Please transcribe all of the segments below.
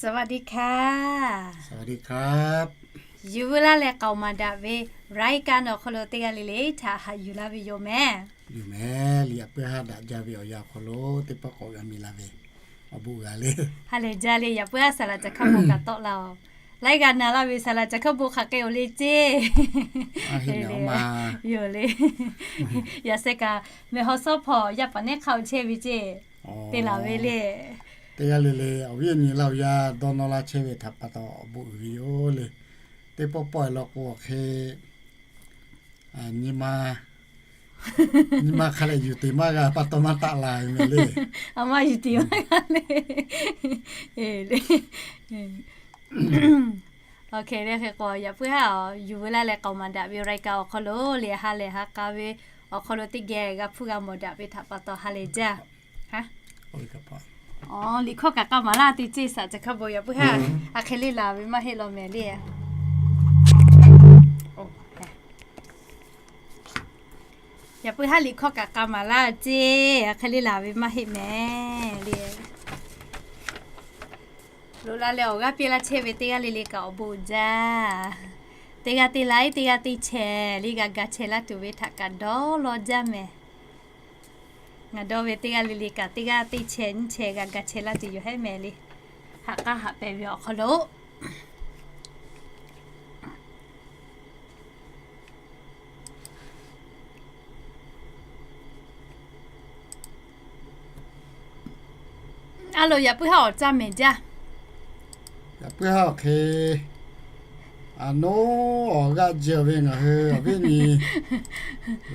สวัสดีค่ะ สวัสดีครับ Yuˬ veu laˇ leh k'aoˍ maˍ daꞈ ve รายการ awˬ hk'aw lo teˇ g'aˇ le le htaꞈ haꞈ yuˬ laˇ ve yoˬ mehˍ. Yuˬ mehˍ le, yaꞈ puiˉ haˉ daꞈ jaˇ ve awˬ yanˇ awˬ hk'aw lo teˇ pawˆ k'awꞈ g'a mi la ve awˬ bon g'a le. Ha lehˬ jaˇ le, yaꞈ puiˉ haˉ saˍ laꞈ caˬ hkaˇ bon kaꞈ tawˆ la oˬ. Laiˉ g'aˇ na laˇ ve saˍ laꞈ caˬ hkaˇ bon hk'aˬ hk'e oˬ le ceˇ. Yoˬ le. Yaꞈ sheh kaꞈ mehˬ haw sawˉ hpawˇ yaˇ paˍ nehˉ hk'a oˬ chehˇ ve ceˇ. Te laˬ ve le. Teˇ g'aˇ le le awˬ viˉ awˬ nyi laˇ awˬ yaˇ dawˇ nawˇ laˇ chehˇ ve htaꞈ pa taw awˬ bon uiˍ ve yoˬ le. Teˇ pawˆ pawˆ e law k'o awˬ hk'e nyi ma, nyi ma hk'a leh yuˬ teꞈ maˇ g'a pa taw maˇ taˆ la ve mehˍ le. A maˇ yuˬ teꞈ maˇ g'a le. Awˬ hk'e le hk'e k'o yaꞈ puiˉ haˉ yuˬ veu laˇ leh k'aoˍ maˍ daꞈ ve รายการ awˬ hk'aw lo le ha lehˬ ha k'a ve awˬ hk'aw lo teˇ geh g'a hpuˇ g'a mawˬ daꞈ ve htaꞈ pa taw ha lehˬ jaˇ. Liꞈ hkawˇ kaꞈ k'a maˍ laˇ te ceˇ saˍ caˬ hkaˇ bon yaꞈ puiˉ haˉ a hk'e le laˬ ve maˇ heˆ law mehˍ le. Yaꞈ puiˉ haˉ liꞈ hkawˇ kaꞈ k'a maˍ laˇ ceˇ a hk'e le laˬ ve maˇ heˆ mehˍ le. Loꞈ la leh awˬ g'aˇ piˇ laˇ chehˇ ve teˇ g'aˇ le le kaꞈ awˬ bon jaˇ. Teˇ g'aˇ teˇ laiˉ teˇ g'aˇ teˇ chehˇ le g'a ga chehˇ laˇ tuˬ ve htaꞈ kaꞈ dawˇ law jaˇ mehˍ. Ngaˬ dawˇ ve teˇ g'aˇ le le kaꞈ teˇ g'aˇ teˇ chehˇ nyiˇ chehˇ g'a ga chehˇ laˇ tuˬ yoˬ hehˉ mehˍ le. Haꞈ k'aˇ haꞈ pehˍ ve awˬ hk'aw lo a loˍ yaꞈ puiˉ haˉ awˬ caˇ mehˍ jaˇ. Yaꞈ puiˉ haˉ awˬ hk'e a noˉ awˬ g'aˇ jehˇ ve ngaˬ hui awˬ viˉ nyi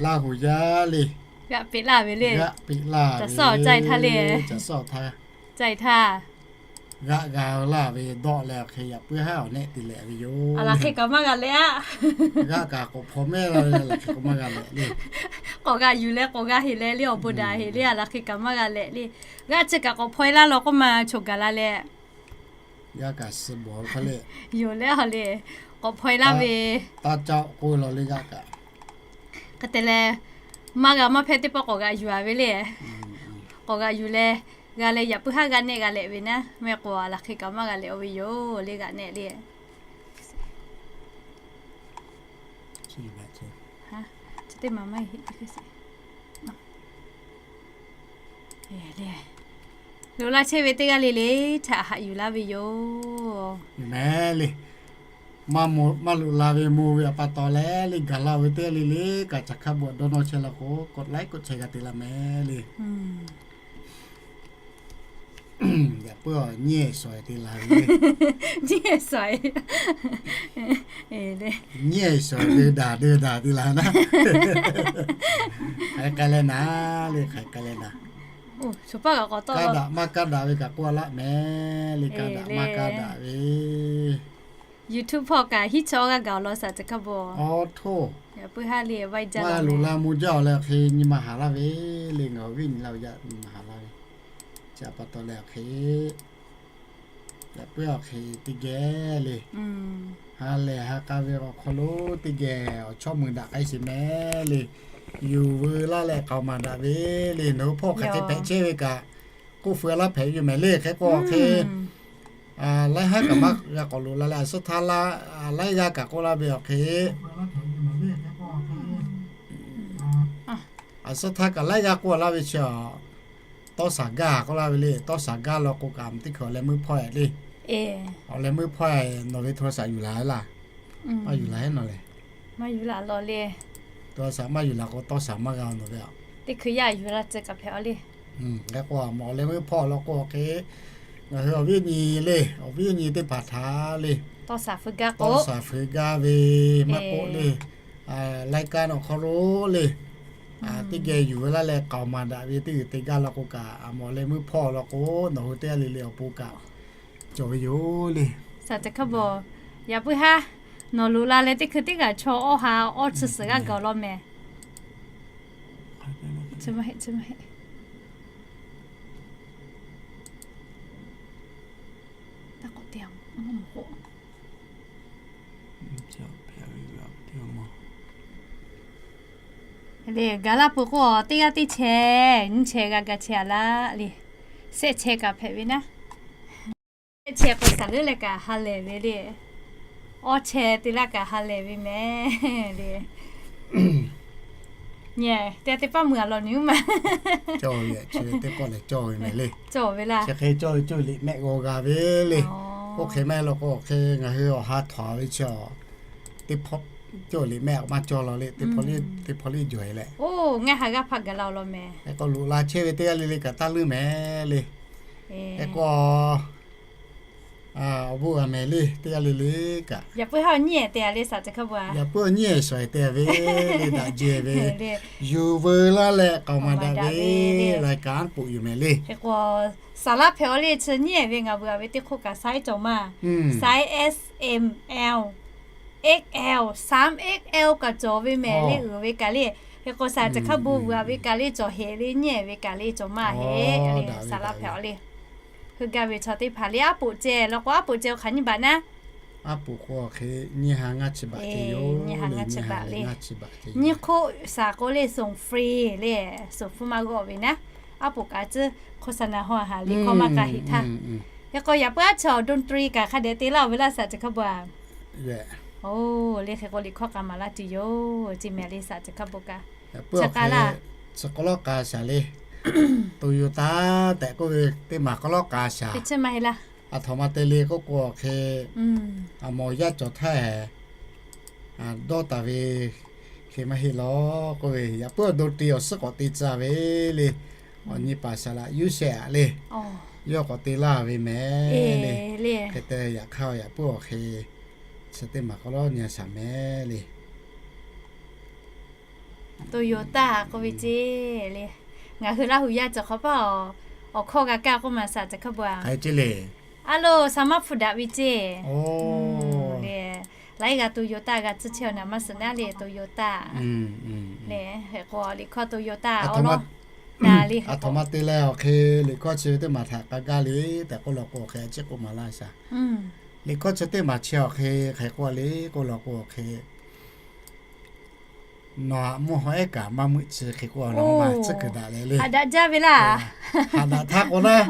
Laˇ huˍ yaˇ le g'aˆ peꞈ laˇ ve le. G'aˆ peꞈ laˇ ve caˬ sawˉ caˇ e htaˇ le. Caˬ sawˉ htaˇ caˇ e htaˇ g'aˆ g'a laˇ ve dawˆ leh awˬ hk'e yaꞈ puiˉ haˉ awˬ nehˆ te lehꞈ ve yoˬ. A laˬ hk'e kaꞈ maˇ g'a lehꞈ a. G'aˆ kaꞈ k'awꞈ hpaw mehˉ la ve le, a laˬ hk'e k'awꞈ maˇ g'a lehꞈ le. K'awꞈ g'a yuˬ leh k'awꞈ g'a heˍ leh le awˬ bon daꞈ heˍ le, a laˬ hk'e kaꞈ maˇ g'a lehꞈ le. G'aˆ chi kaꞈ k'awꞈ hpaw e laˇ law k'oˆ ma choˬ gaˬ la leh g'a kaꞈ suh bawˬ hk'a le. Yoˬ leh a le k'awꞈ hpaw e laˇ ve taˇ caˆ k'oˆ law le g'aˆ kaꞈ. Hk'e te leh maˇ g'a maˇ hpehˇ teˇ pawˆ k'awꞈ g'a yuˬ a ve le. K'awꞈ g'a yuˬ leh g'a leh yaꞈ puiˉ haˉ g'a nehˆ g'a lehꞈ ve naˉ mehˆ k'o a laˬ hk'e kaꞈ maˇ g'a lehꞈ oˇ ve yoˬ le g'a nehˆ le. Loꞈ la chehˇ ve teˇ g'aˇ le le htaꞈ haꞈ yuˬ laˇ ve yoˬ. Mehˍ le. Maˇ loꞈ la ve mvuh ve pa taw leh le gaˬ la ve teˇ g'aˇ le le kaꞈ caˬ hkaˇ bon dawˇ nawˇ chehˇ la k'o k'awꞈ laiˉ k'oˆ chehˇ g'a te laˇ mehˍ le. Yaꞈ puiˉ nyiˇ e shawˍ e te la ve le. Nyiˇ e shawˍ e, nyiˇ e shawˍ e deu daˬ deu daˬ te la naˉ. Hk'aˬ hk'e k'ai leh naˍ le, hk'aˬ hk'e k'ai leh naˍ. Kaˇ daꞈ maˇ kaˇ daꞈ ve kaꞈ k'oˆ laˇ mehˍ le, kaˇ daꞈ maˇ kaˇ daꞈ ve. YouTube hpawˇ kaꞈ hiˉ chaw g'aˇ gaˬ awˬ lawn saˍ caˬ hkaˇ bon. Awˬ htoˇ. Maˇ loꞈ la mvuh jaˇ awˬ leh awˬ hk'e nyi ma haˍ laˇ ve le, ngaˬ awˬ viˉ nyi laˇ awˬ yaˇ nyi ma haˍ laˇ ve. Chi pa taw leh awˬ hk'e yaꞈ puiˉ awˬ hk'e teˇ geh le. Ha lehˬ ha k'a ve awˬ hk'aw lo teˇ geh awˬ chawˇ mui daꞈ k'ai sheˍ mehˍ le. Yuˬ veu laˇ leh k'aoˍ maˍ daꞈ ve le, nawˬ hui hpawˇ hk'aˬ hk'e hpehꞈ chehˇ ve kaꞈ k'oˆ fuiˍ laˇ hpehꞈ ve yoˬ mehˍ le. Hk'e k'o awˬ hk'e laiˉ haˉ kaꞈ maˇ g'a k'awꞈ loꞈ la leh a suhˉ htaˇ laiˉ g'aˇ kaꞈ k'oˆ laˇ ve awˬ hk'e a suhˉ htaˇ kaꞈ laiˉ g'aˇ k'oˆ laˇ ve chi a, tawˇ shaˍ gaˇ k'oˆ laˇ ve le. Tawˇ shaˍ gaˇ law k'o kaꞈ teˇ hkui awˬ leh meuˇ hpawˇ e le. Awˬ leh meuˇ hpawˇ e nawˬ ve โทรศัพท์ yuˬ la laˇ. Maˇ yuˬ la heˆ nawˬ lehˬ. Maˇ yuˬ la law le. โทรศัพท์ maˇ yuˬ la k'o tawˇ shaˍ maˇ g'a nawˬ ve a. Teˇ hkui yaˇ yuˬ la tcuh kaꞈ hpehꞈ a le. Hk'e k'o a mawˬ awˬ leh meuˇ hpawˇ law k'o hk'e ngaˬ hui awˬ viˉ nyi le, awˬ viˉ nyi teˇ hpaˍ htaꞈ le tawˇ shaˍ feu gaˇ k'o, tawˇ shaˍ feu gaˇ ve maˇ k'oˆ le, รายการ awˬ hk'aw lo le teˇ geh yuˬ veu laˇ leh k'aoˍ maˍ daꞈ ve teˇ g'uiˬ te gaˇ law k'o kaꞈ a mawˬ awˬ leh meuˇ hpawˇ law k'o nawˬ hui teˇ g'aˇ le le awˬ pon kaꞈ cawˬ ve yoˬ le. Saˍ caˬ hkaˇ bon, yaꞈ puiˉ haˉ nawˬ loꞈ la leh teˇ hkui teˇ g'aˇ chaw awˇ ha awˇ tsuhˇ suhˍ g'aˇ gaˬ law mehˍ. Le gaˬ laˇ peuˬ k'o teˇ g'aˇ teˇ chehˇ nyiˇ chehˇ g'a ga chehˇ a laˇ le. Shehˆ chehˇ kaꞈ hpehꞈ ve naˉ. Chehˇ k'o, saˍ leuˉ leh kaꞈ ha lehˬ ve le. Awˇ chehˇ te laˇ kaꞈ ha lehˬ ve mehˍ le. Nyi, teˇ teˇ paˇ mui a lawˬ nyi maˬ. Cawˬ ve, chi ve teˇ pawˆ lehˬ cawˬ ve mehˍ le. Cawˬ ve laˇ. Chi hk'e cawˬ ve cawˬ liꞈ mehˆ g'aw g'a ve le. Oˇ hk'e maˇ heˆ law k'o, hk'e ngaˬ hui awˬ ha htawnˍ ve chi a, teˇ hpawˇ cawˬ liꞈ mehˆ awˬ maˇ cawˬ law le. Teˇ hpawˇ liˇ, teˇ hpawˇ liˇ jawˬ e leh. Oˇ, ngaˇ ha g'aˇ hpaˆ gaˬ la awˬ lawn mehˍ. Hk'e k'o loꞈ la chehˇ ve teˇ g'aˇ le le kaꞈ taˇ leuˉ mehˍ le. Hk'e k'o, awˬ bon g'a mehˍ le teˇ g'aˇ le le kaꞈ. Yaꞈ puiˉ ha nyiˉ ehˍ te a le saˍ ca hkaˇ bon a. Yaꞈ puiˉ nyiˉ ehˍ shawˍ ehˍ te a ve le daꞈ jehˬ ve. Yuˬ veu laˇ leh k'aoˍ maˍ daꞈ ve laiˍ kaꞈ poꞈ yuˬ mehˍ le. Hk'e k'o, saˍ laˇ hpehꞈ a le chi nyiˉ ehˍ ve ngaˬ veu a ve teˇ hk'oˆ kaꞈ size cawˬ maˇ. Size S, M, L, X L, sam X L kaꞈ cawˬ ve mehˍ le uiˍ ve kaꞈ le. Hk'e k'o saˍ ca hkaˇ bon vuiˬ a ve kaꞈ le cawˬ heˍ le nyiˉ ehˍ ve kaꞈ le cawˬ maˇ heˍ le saˍ laˇ hpehꞈ a le. Heuˆ gaˇ ve chaw teˇ hpaˍ le aˉ poꞈ ceh law k'o aˉ poꞈ ceh awˬ hk'aˬ nyiˇ baꞈ naˉ. Aˉ poꞈ k'o hk'e nyiˇ ha ngaˇ chi baꞈ ceh yoˬ. Nyiˇ ha ngaˇ chi baꞈ le. Nyiˇ hk'oˆ saˍ k'oˆ le ส่งฟรี le, ส่งฟรี maˇ g'awˆ ve naˉ. Aˉ poꞈ kaꞈ tcuhˉ โฆษณา hawˇ a ha liꞈ hkawˇ maˇ k'a heˍ htaˇ. Hk'e k'o yaꞈ puiˉ aˉ chaw ดนตรี kaꞈ hk'a dehꞈ te laˇ oˬ ve laˇ saˍ ca hkaˇ bon a. Oˇ, le hk'e k'o liꞈ hkawˇ k'a maˍ laˇ tuˬ yoˬ. Chi mehˍ le saˍ ca hkaˇ bon kaꞈ. Yaꞈ puiˉ chi k'a laˇ. Chi k'aw lawˉ k'a shaˍ le. Toyota tehꞈ k'oˆ ve teˇ maˬ k'aw lawˉ k'a shaˍ. Aˬ htoꞈ ma te le k'oˆ k'o hk'e, a mawˬ yaˇ cawˬ htaˇ dawˇ taˍ ve hk'e maˇ heˆ law k'oˆ ve, yaꞈ puiˉ awˬ ดนตรี awˬ suhˉ k'awꞈ te tcuh ve le. Awˬ nyi paˍ saˍ laꞈ yuˇ shehˍ aꞈ le. Yawˇ k'awꞈ te laˇ ve mehˍ le. Hk'e te yaꞈ hk'aˇ yaꞈ puiˉ awˬ hk'e, chi teˇ maˬ k'aw lawˉ nyi a shaˍ mehˍ le. Toyota k'oˆ ve ceˇ le. Ngaˬ hui Laˇ hu yaˇ cawˬ hk'awꞈ paˇ awˬ hkawˇ g'a kaˇ k'oˆ maˬ saˍ ca hkaˇ bon a. A lo, saˍ maˇ hpu daꞈ ve ceˇ. Laiˉ g'a Toyota g'a tcuhˇ chehˇ awˬ naˍ maˇ suhˍ naˉ le Toyota. Lehˬ, hk'e k'o liꞈ hkawˇ Toyota awˬ lawn na le. Aˬ htoꞈ ma te leh awˬ hk'e liꞈ hkawˇ chi ve teˇ maˬ htaꞈ k'a gaˇ le tehꞈ k'oˆ law k'o awˬ hk'e a ciˉ k'oˆ maˍ laˇ shaˍ. Liꞈ hkawˇ chi teˇ maˬ chi awˬ hk'e hk'e k'oˆ le k'oˆ law k'o awˬ hk'e, nawˬ haꞈ mvuhˇ haw ehˉ kaꞈ maˇ meuˆ chi hk'e k'oˆ a, nawˬ haꞈ tcuhˉ kuiˬ daꞈ leh le. Haꞈ daꞈ jaˇ ve laˇ. Haꞈ daꞈ htaˇ k'o naˉ,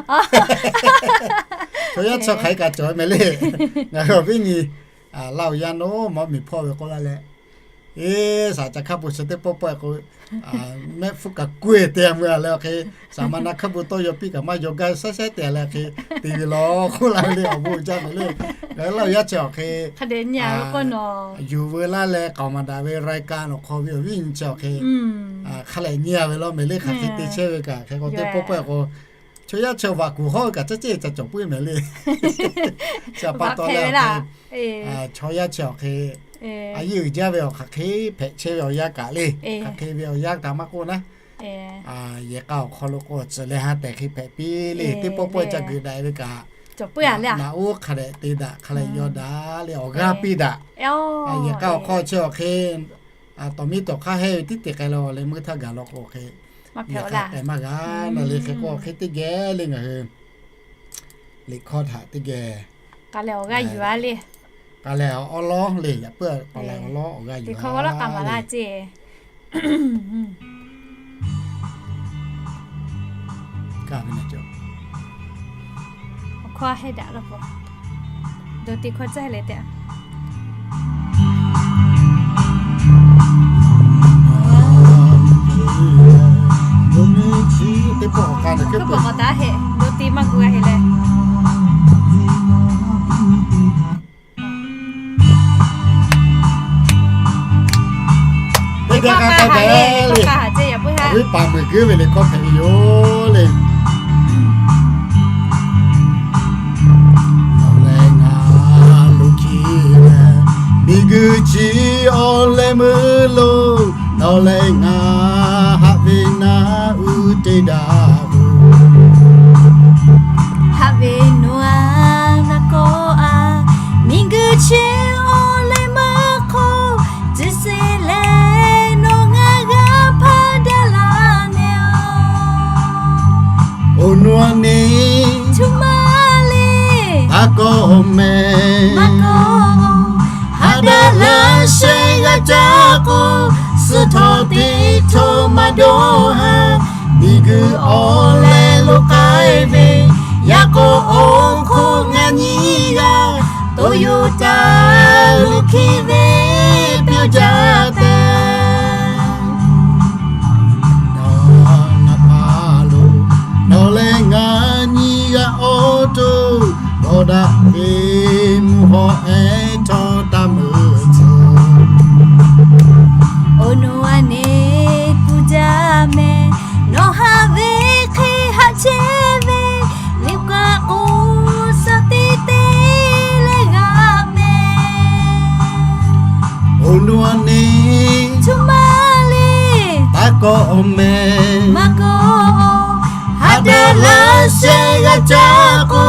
chaw yaˇ chaw hk'aˬ hk'e kaꞈ cawˬ ve mehˍ le. Ngaˬ hui awˬ viˉ nyi Laˇ hu yaˇ naˉ mawˉ miˬ hpawˇ ve k'oˆ laˇ leh, eˬ, saˍ ca hkaˇ bon chi teˇ pawˆ pawˆ e k'o, mehˆ hpfuhˇ kaꞈ k'oˆ e te a mui a leh awˬ hk'e, saˍ ma na hkaˇ bon tawˇ yaw piˇ kaꞈ maˇ yaw gaˇ shaˉ shaˉ te a leh hk'e te ve law k'oˆ laˇ ve le awˬ bon jaˇ mehˍ le. Ngaˬ hui Laˇ hu yaˇ chi awˬ hk'e, yuˬ veu laˇ leh k'aoˍ maˍ daꞈ ve รายการ awˬ hk'aw ve awˬ viˉ nyi chi awˬ hk'e, hk'a lehˬ nyi a ve law mehˍ le. Hk'aˬ hk'e te chehˇ ve kaꞈ hk'e k'o teˇ pawˆ pawˆ e k'o, chaw yaˇ chaw vaꞈ kuˬ hawˉ ve kaꞈ caˇ ceˇ ca cawˬ puiˉ mehˍ le. Chi pa taw leh chaw yaˇ chi awˬ hk'e, a yeˇ uiˍ jaˇ ve awˬ hk'aˬ hk'e hpehꞈ chehˇ ve awˬ yanˇ kaꞈ le. Hk'aˬ hk'e ve awˬ yanˇ kaꞈ maˇ k'oˆ naˉ, yehˬ k'a awˬ hk'aw lo k'o tcuhˬ leh ha tehˬ hk'e hpehꞈ piˇ le. Teˇ pawˆ pawˆ e ca geuꞈ daꞈ ve kaꞈ, naꞈ uˉ hk'a dehꞈ te daꞈ hk'a lehˬ yaw daꞈ le awˬ g'aˇ piˇ daꞈ. Yehˬ k'a awˬ hk'aw chi awˬ hk'e, tawˍ miˇ tawˍ hk'aˇ hehnˇ ve tiˉ te k'ai la leh meuˇ htaˇ gaˬ law k'o hk'e, yehˬ k'a k'ai maˇ g'a na le. Hk'e k'o hk'e teˇ geh le ngaˬ hui liꞈ hkawˇ htaꞈ teˇ geh k'a lehˬ awˬ g'aˇ yuˬ a le. K'a lehˬ awˬ lawˉ le, yaꞈ puiˉ k'a lehˬ awˬ lawˉ awˬ g'aˇ yuˬ a le. Awˬ hkawˇ heˆ daꞈ la k'o, do te hkawˇ caˇ le tehꞈ. Teˇ pawˆ k'awꞈ k'a naˬ keu peuˬ k'awꞈ taˍ heˆ, do te maˇ gu g'a heˆ leh. Teˇ geh k'a k'a htaˇ le, awˬ viˉ paˍ meuˬ guiˇ ve liꞈ hkawˇ hpehꞈ ve yoˬ le. Nawˬ leh ngaˬ lo hkiˇ leh, miˬguiˬ chi awˬ leh meuˇ lo, nawˬ leh ngaˬ haꞈ ve naˉ uˉ te daꞈ ve. Haꞈ ve nawˬ a naˉ kawˆ a, miˬguiˬ chi awˬ leh meuˇ hk'oˆ, tcuh se leh nawˬ ngaˬ g'a hpaˇ daꞈ laˇ nehˬ-oˬ. Awˬ nawˬ a neˇ tuꞈ maˇ le, a kawˆ mehˍ maˇ kawˆ, haꞈ daꞈ laˇ shehˍ g'a caˇ k'o, suh htawˇ teˇ htawˇ maˇ dawˇ haˍ. Miˬguiˬ awˬ leh lo k'ai ve, yaꞈ k'o awˬ hk'oˆ ngaˬ nyiˇ g'aˇ, Toyota Lucky ve pyaˇ jaˇ tehꞈ. Nawˬ ngaˬ hpaˇ lo, nawˬ leh ngaˬ nyiˇ g'aˇ awˬ to, dawˇ daꞈ ve mvuhˇ hawˉ ehˉ htawˇ taˇ meuꞈ tcuh. Awˬ nu a neˬ kuˬ jaˇ mehˍ, nawˬ haꞈ ve hk'e haꞈ chehˇ ve, liꞈ kaˆ k'o shaˍ teˇ teˇ leh g'a mehˍ. Awˬ nu a neˬ, cuˇ maˇ le, taˇ kawˆ mehˍ, maˇ kawˆ. Haꞈ daꞈ laˇ sheh g'a caˇ k'o,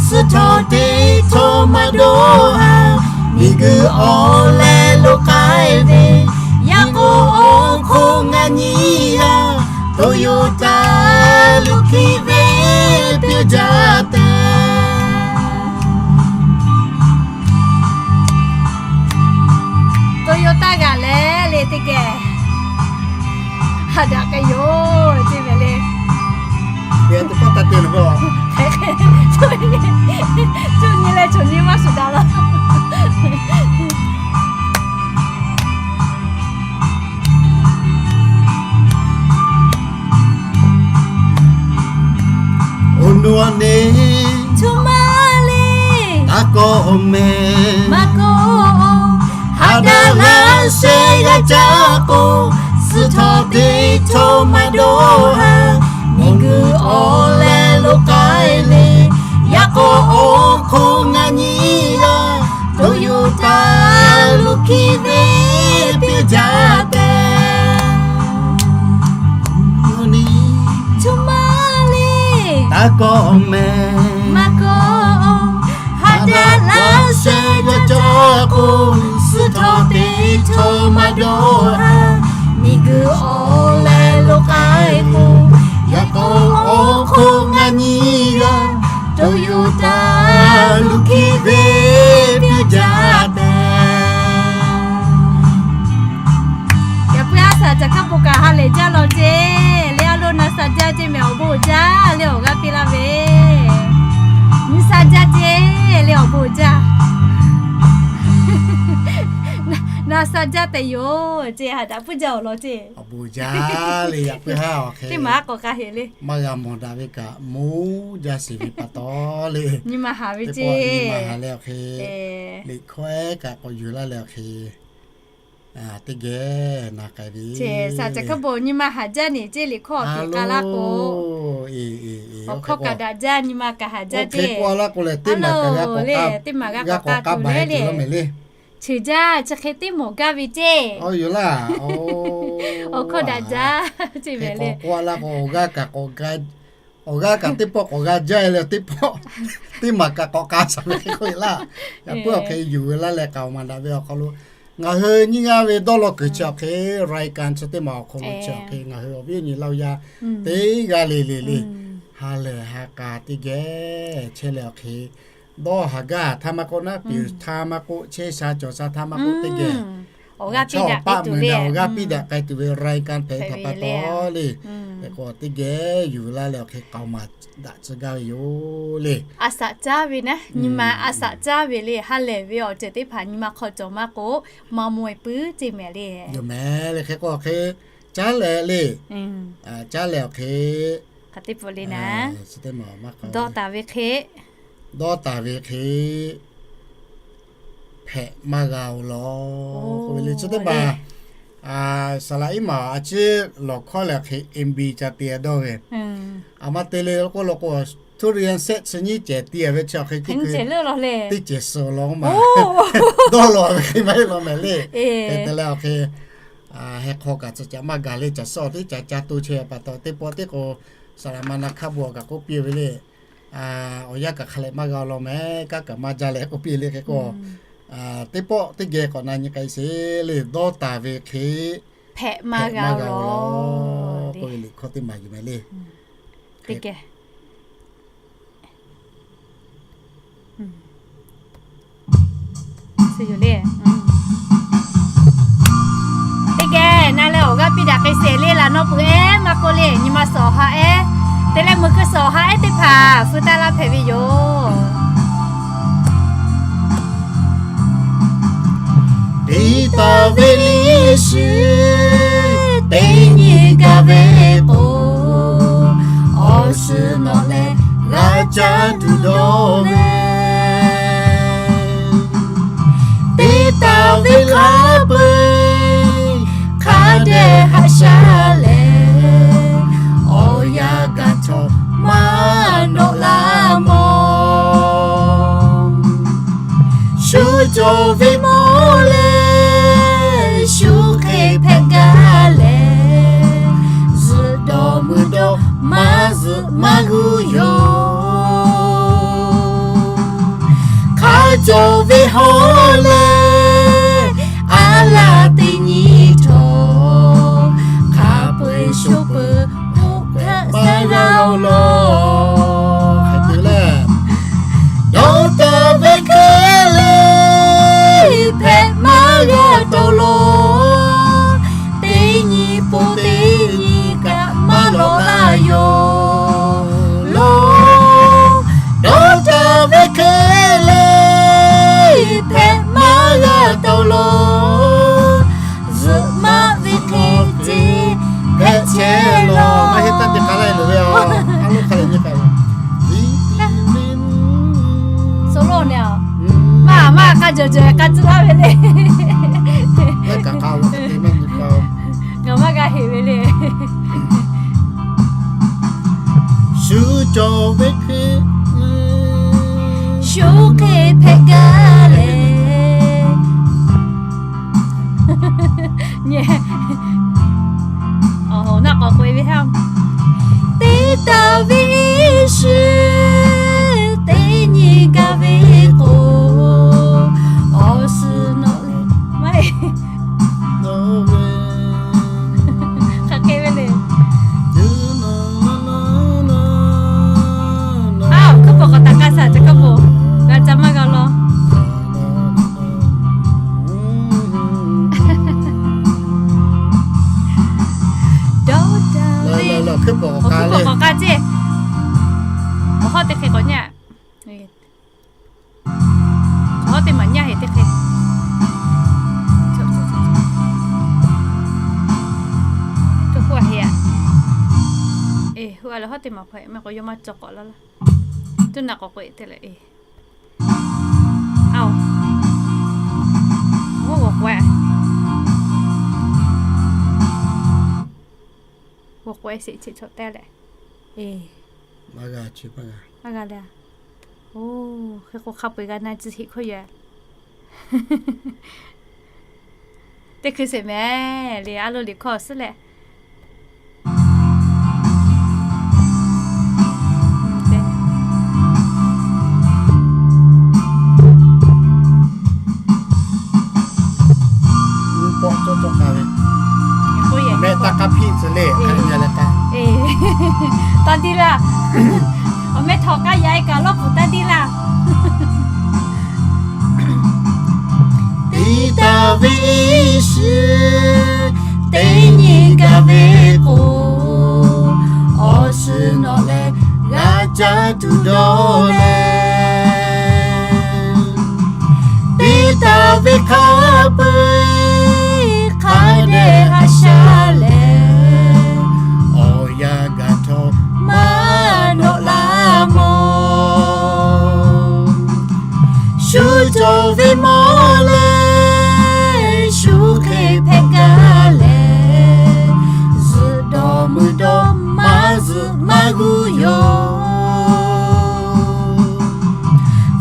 suh htawˇ teˇ htawˇ maˇ dawˇ haˍ. Miˬguiˬ awˬ leh lo k'ai ve, yaꞈ k'o awˬ hk'oˆ ngaˬ nyiˇ g'aˇ, Toyota Lucky ve pyaˇ jaˇ tehꞈ. Toyota g'aꞈ leh le teˇ geh haꞈ daꞈ k'ai yoˬ ceˇ mehˍ le. Cuˇ nyi leh choˬ nyi maˇ shuˍ daꞈ la. Awˬ nu a neˬ, cuˇ maˇ le, taˇ kawˆ mehˍ, maˇ kawˆ. Haꞈ daꞈ laˇ sheh g'a caˇ k'o, suh htawˇ teˇ htawˇ maˇ dawˇ haˍ. Miˬguiˬ awˬ leh lo k'ai le, yaꞈ k'o awˬ hk'oˆ ngaˬ nyiˇ g'aˇ, Toyota Lucky ve pyaˇ jaˇ tehꞈ. Cuˇ maˇ le, taˇ kawˆ mehˍ, maˇ kawˆ. Haꞈ daꞈ laˇ sheh g'a caˇ k'o, suh htawˇ teˇ htawˇ maˇ dawˇ haˍ. Miˬguiˬ awˬ leh lo k'ai k'o, yaꞈ k'o awˬ hk'oˆ ngaˬ nyiˇ g'aˇ, Toyota Lucky ve pyaˇ jaˇ tehꞈ. Yaꞈ puiˉ a shaˍ caˬ hkaˉ bon kaꞈ ha lehˬ jaˇ law ceˇ. Leh a lo na sha jaˇ ceˇ mehˍ, awˬ bon jaˇ leh awˬ g'aˇ piˇ laˇ ve. Nyi sha jaˇ ceˇ leh awˬ bon jaˇ. Na sha jaˇ tehꞈ yoˬ ceˇ, haꞈ daꞈ puiˉ jaˇ awˬ lawn ceˇ. Awˬ bon jaˇ le, yaꞈ puiˉ ha awˬ hk'e teˇ maˬ k'awꞈ k'a heˍ le. Maˇ g'a mawˬ daꞈ ve kaꞈ moˇ jaˇ sheˍ ve pa taw le. Nyi ma haˍ ve ceˇ, nyi ma haˍ leh awˬ hk'e, liꞈ hkawˇ ehˉ kaꞈ k'awꞈ yuˬ laˇ leh awˬ hk'e, teˇ geh na k'ai ve. Shaˍ caˬ hkaˉ bon nyi ma haˍ jaˇ neˬ ceˇ, liꞈ hkawˇ awˬ hk'e k'a laˇ k'o, awˬ hkawˇ kaꞈ daꞈ jaˇ, nyi ma kaꞈ haˍ jaˇ ceˇ. Teˇ maˬ g'a k'awꞈ k'a tuˬ le le. Chi jaˇ chi hk'e teˇ mawˬ gaˇ ve ceˇ. Awˬ hkawˇ daꞈ jaˇ ceˇ mehˍ le. Awˬ g'aˇ kaꞈ teˇ pawˆ k'awꞈ g'a jaˇ e leh teˇ pawˆ, teˇ maˬ kaꞈ k'awꞈ k'a shaˍ ve hk'e k'oˆ e laˇ. Yaꞈ puiˉ awˬ hk'e yuˬ ve laˇ leh k'aoˍ maˍ daꞈ ve awˬ hk'aw lo, ngaˬ hui nyiˇ g'aˇ ve dawˇ law kuiˬ chi awˬ hk'e, รายการ chi teˇ maˬ awˬ hk'aw lo chi awˬ hk'e ngaˬ hui awˬ viˉ awˬ nyi Laˇ huˍ yaˇ teˇ g'aˇ le le le, ha lehˬ ha k'a teˇ geh chehˇ leh awˬ hk'e, dawˇ haˍ gaˇ htaˇ maˇ k'oˆ, naˉ piˍ htaˇ maˇ k'oˆ, chehˇ sha cawˬ sha htaˇ maˇ k'oˆ, teˇ geh awˬ g'aˇ piˇ daꞈ k'ai tuˬ ve, awˬ g'aˇ piˇ daꞈ k'ai tuˬ ve รายการ hpehꞈ htaꞈ pa taw le. Hk'e k'o teˇ geh yuˬ laˇ leh awˬ hk'e k'aoˍ maˍ daꞈ tcuh gaˇ ve yoˬ le. A shaꞈ caˉ ve naˉ, nyi ma a shaꞈ caˉ ve le. Ha lehˬ ve awˬ ceuˬ teˇ hpaˍ nyi ma hk'aw cawˬ maˇ k'oˆ, maˇ mawˬ e puiˉ ceˇ mehˍ le. Yoˬ mehˍ le. Hk'e k'o awˬ hk'e caˉ leh le, caˉ leh awˬ hk'e, hk'aˬ teˇ pawˆ le naˉ, dawˇ taˍ ve hk'e, dawˇ taˍ ve hk'e hpehꞈ maˇ g'a-oˬ law k'oˆ ve le. Chi teˇ maˬ saˍ laꞈ iˉ maˬ a ciˉ lawˬ hkawˇ leh awˬ hk'e MB ca te dawˇ ve, aˬ ma te le k'oˆ law k'o, ทุเรียน เซต chi nyiˇ cehˬ te ve chi awˬ hk'e teˇ cehˬ suh law maˬ, dawˇ law ve hk'e maˇ heˆ law mehˍ le. Hk'e te leh awˬ hk'e heh hk'aw kaꞈ tcuh caꞈ maˇ gaˬ le. Caˬ suhˉ awˬ teˇ caꞈ ca to chehˇ pa taw, teˇ pawˆ teˇ k'o saˍ laꞈ ma na hk'a bon kaꞈ k'oˆ piˇ ve le. Awˬ yanˇ kaꞈ hk'a leh maˇ g'a law mehˍ, kanˉ kaꞈ maˇ jaˇ leh k'oˆ piˇ le. Hk'e k'o teˇ pawˆ teˇ geh k'awꞈ na nyi k'ai sheˍ le. Dawˇ taˍ ve hk'e hpehꞈ maˇ g'a-oˬ law k'oˆ ve liꞈ hkawˇ teˇ maˬ yoˬ mehˍ le. Teˇ geh teˇ geh na leh awˬ g'aˇ piˇ daꞈ k'ai sheˍ le. Laꞈ naw peuˬ ehˉ maˇ k'oˆ le, nyi ma suhˍ awˬ ha ehˉ te leh meuˬ keu suhˍ awˬ ha ehˉ teˇ hpaˍ feu taˇ laˇ hpehꞈ ve yoˬ. taˍ ve liˇ shiˍ teˇ nyi gaˇ ve k'o, awˬ suhˍ nawˬ leh g'a caˇ tuˬ dawˇ ve, te taˍ ve hk'a peu-eˬ hk'a dehꞈ haꞈ shaˉ leh, awˬ yanˇ gaˬ htawˇ maˇ nawꞈ laˇ mawˬ. Shu cawˬ ve mawˇ leh shu hk'e hpehꞈ gaˇ leh, zuhꞈ dawˬ mui dawˬ maˇ zuhꞈ maˇ g'uˇ yoˬ. Hk'a cawˬ ve hawˉ leh a laˬ teˇ nyi htawˇ, hk'a peu-eˬ shu peuˬ k'oˆ hpehꞈ maˇ g'a-oˬ law. Dawˇ taˍ ve hk'e le hpehꞈ maˇ g'a tawˍ law. Teˇ nyi pon teˇ nyi kaꞈ maˇ lawꞈ laˇ yoˬ law. Dawˇ taˍ ve hk'e le hpehꞈ maˇ g'a tawˍ law. Zuhꞈ maꞈ ve hk'e te hpehꞈ chehˇ law. Maˇ heˆ taˇ te k'a laˇ loˬ ve a. A loˉ hk'a leh nyi k'ai ve. Solo ne a. Maˇ maˇ k'a jawˬ jawˬ k'a tcuh laˇ ve le. Ngaˬ maˇ g'a heˍ ve le. Shu cawˬ ve hk'e, shu hk'e hpehꞈ gaˇ leh, nyi, awˬ naˆ k'awꞈ k'oꞈ-e ve haˉ. Te taˍ ve iˉ shiˍ teˇ nyi gaˇ ve k'o, awˬ suhˍ nawꞈ leh maˇ heˆ. Hk'aˬ hk'e ve le. Aˬ, hkuiˉ pawˍ k'awꞈ taˍ k'ai shaˍ, chi hkuiˉ pawˍ g'a ca maˇ g'a law. Dawˇ taˍ ve, hkuiˉ pawˍ k'awꞈ k'ai ceˇ. Awˬ hawˉ teˇ hk'e k'awꞈ nyaˇ. Awˬ hawˉ teˇ maˬ nyaˇ heˍ teˇ hk'e. Hpu a heˍ a. Eˬ, hu a leh hawˉ teˇ maˬ hpaw meh k'awꞈ yawˇ maˇ cawˬ k'awꞈ laˇ laˇ. Tuˇ naꞈ k'awꞈ k'oꞈ-e te leh eˬ. Aˬ, g'awˬ k'oꞈ-e, g'awˬ k'oꞈ-e sheˍ, chi chaw te leh eˬ. Maˇ g'a le a. Oˬ, hk'e k'o hk'a peu-eˬ g'a na tcuh heˍ hkawˇ yaˇ. Teˇ hkui sheˍ mehˍ le, a lo liꞈ hkawˇ suhˉ leh. Mehˆ taˇ k'aˇ hpiˆ tcuh le, hk'a leh nyi leh k'ai. Taˇ tiˉ laˇ. Awˬ mehˆ htawꞈ k'aˇ yaꞈ-e kaꞈ lawˇ puˍ taˇ tiˉ laˇ. Te taˍ ve iˉ shiˍ teˇ nyi gaˇ ve k'o, awˬ suhˍ nawꞈ leh g'a caˇ tuˬ dawˇ leh, te taˍ ve hk'a peu-eˬ hk'a dehꞈ haꞈ shaˉ leh, awˬ yanˇ gaˬ htawˇ maˇ nawꞈ laˇ mawˬ. Shu cawˬ ve mawˇ leh shu hk'e hpehꞈ gaˇ leh, zuhꞈ dawˬ mui dawˬ maˇ zuhꞈ maˇ g'uˇ yoˬ.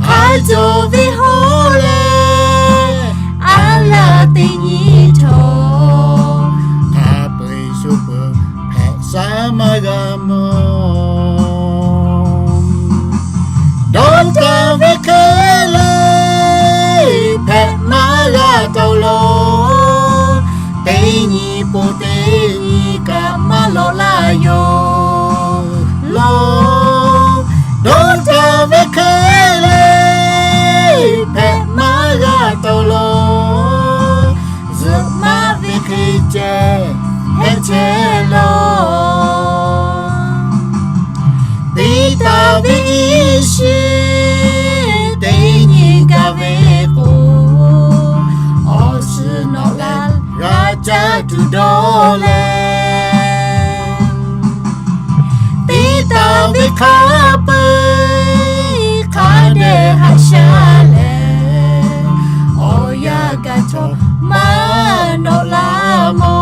Hk'a cawˬ ve hawˉ leh a laˬ teˇ nyi htawˇ, hk'a peu-eˬ shu peuˬ hpehꞈ shaˉ maˇ g'a mawˬ. Dawˇ taˍ ve hk'e le hpehꞈ maˇ g'a tawˍ law. Teˇ nyi pon teˇ nyi kaꞈ maˇ lawꞈ laˇ yoˬ law. Dawˇ taˍ ve hk'e le hpehꞈ maˇ g'a tawˍ law. Zuhꞈ maꞈ ve hk'e ceh hpehꞈ chehˇ law. tuˬ dawˇ leh, teˇ taˍ ve hk'a peu-eˬ hk'a dehꞈ haꞈ sha leh, awˬ yanˇ gaˬ chaw maˇ nawꞈ laˇ mawˬ.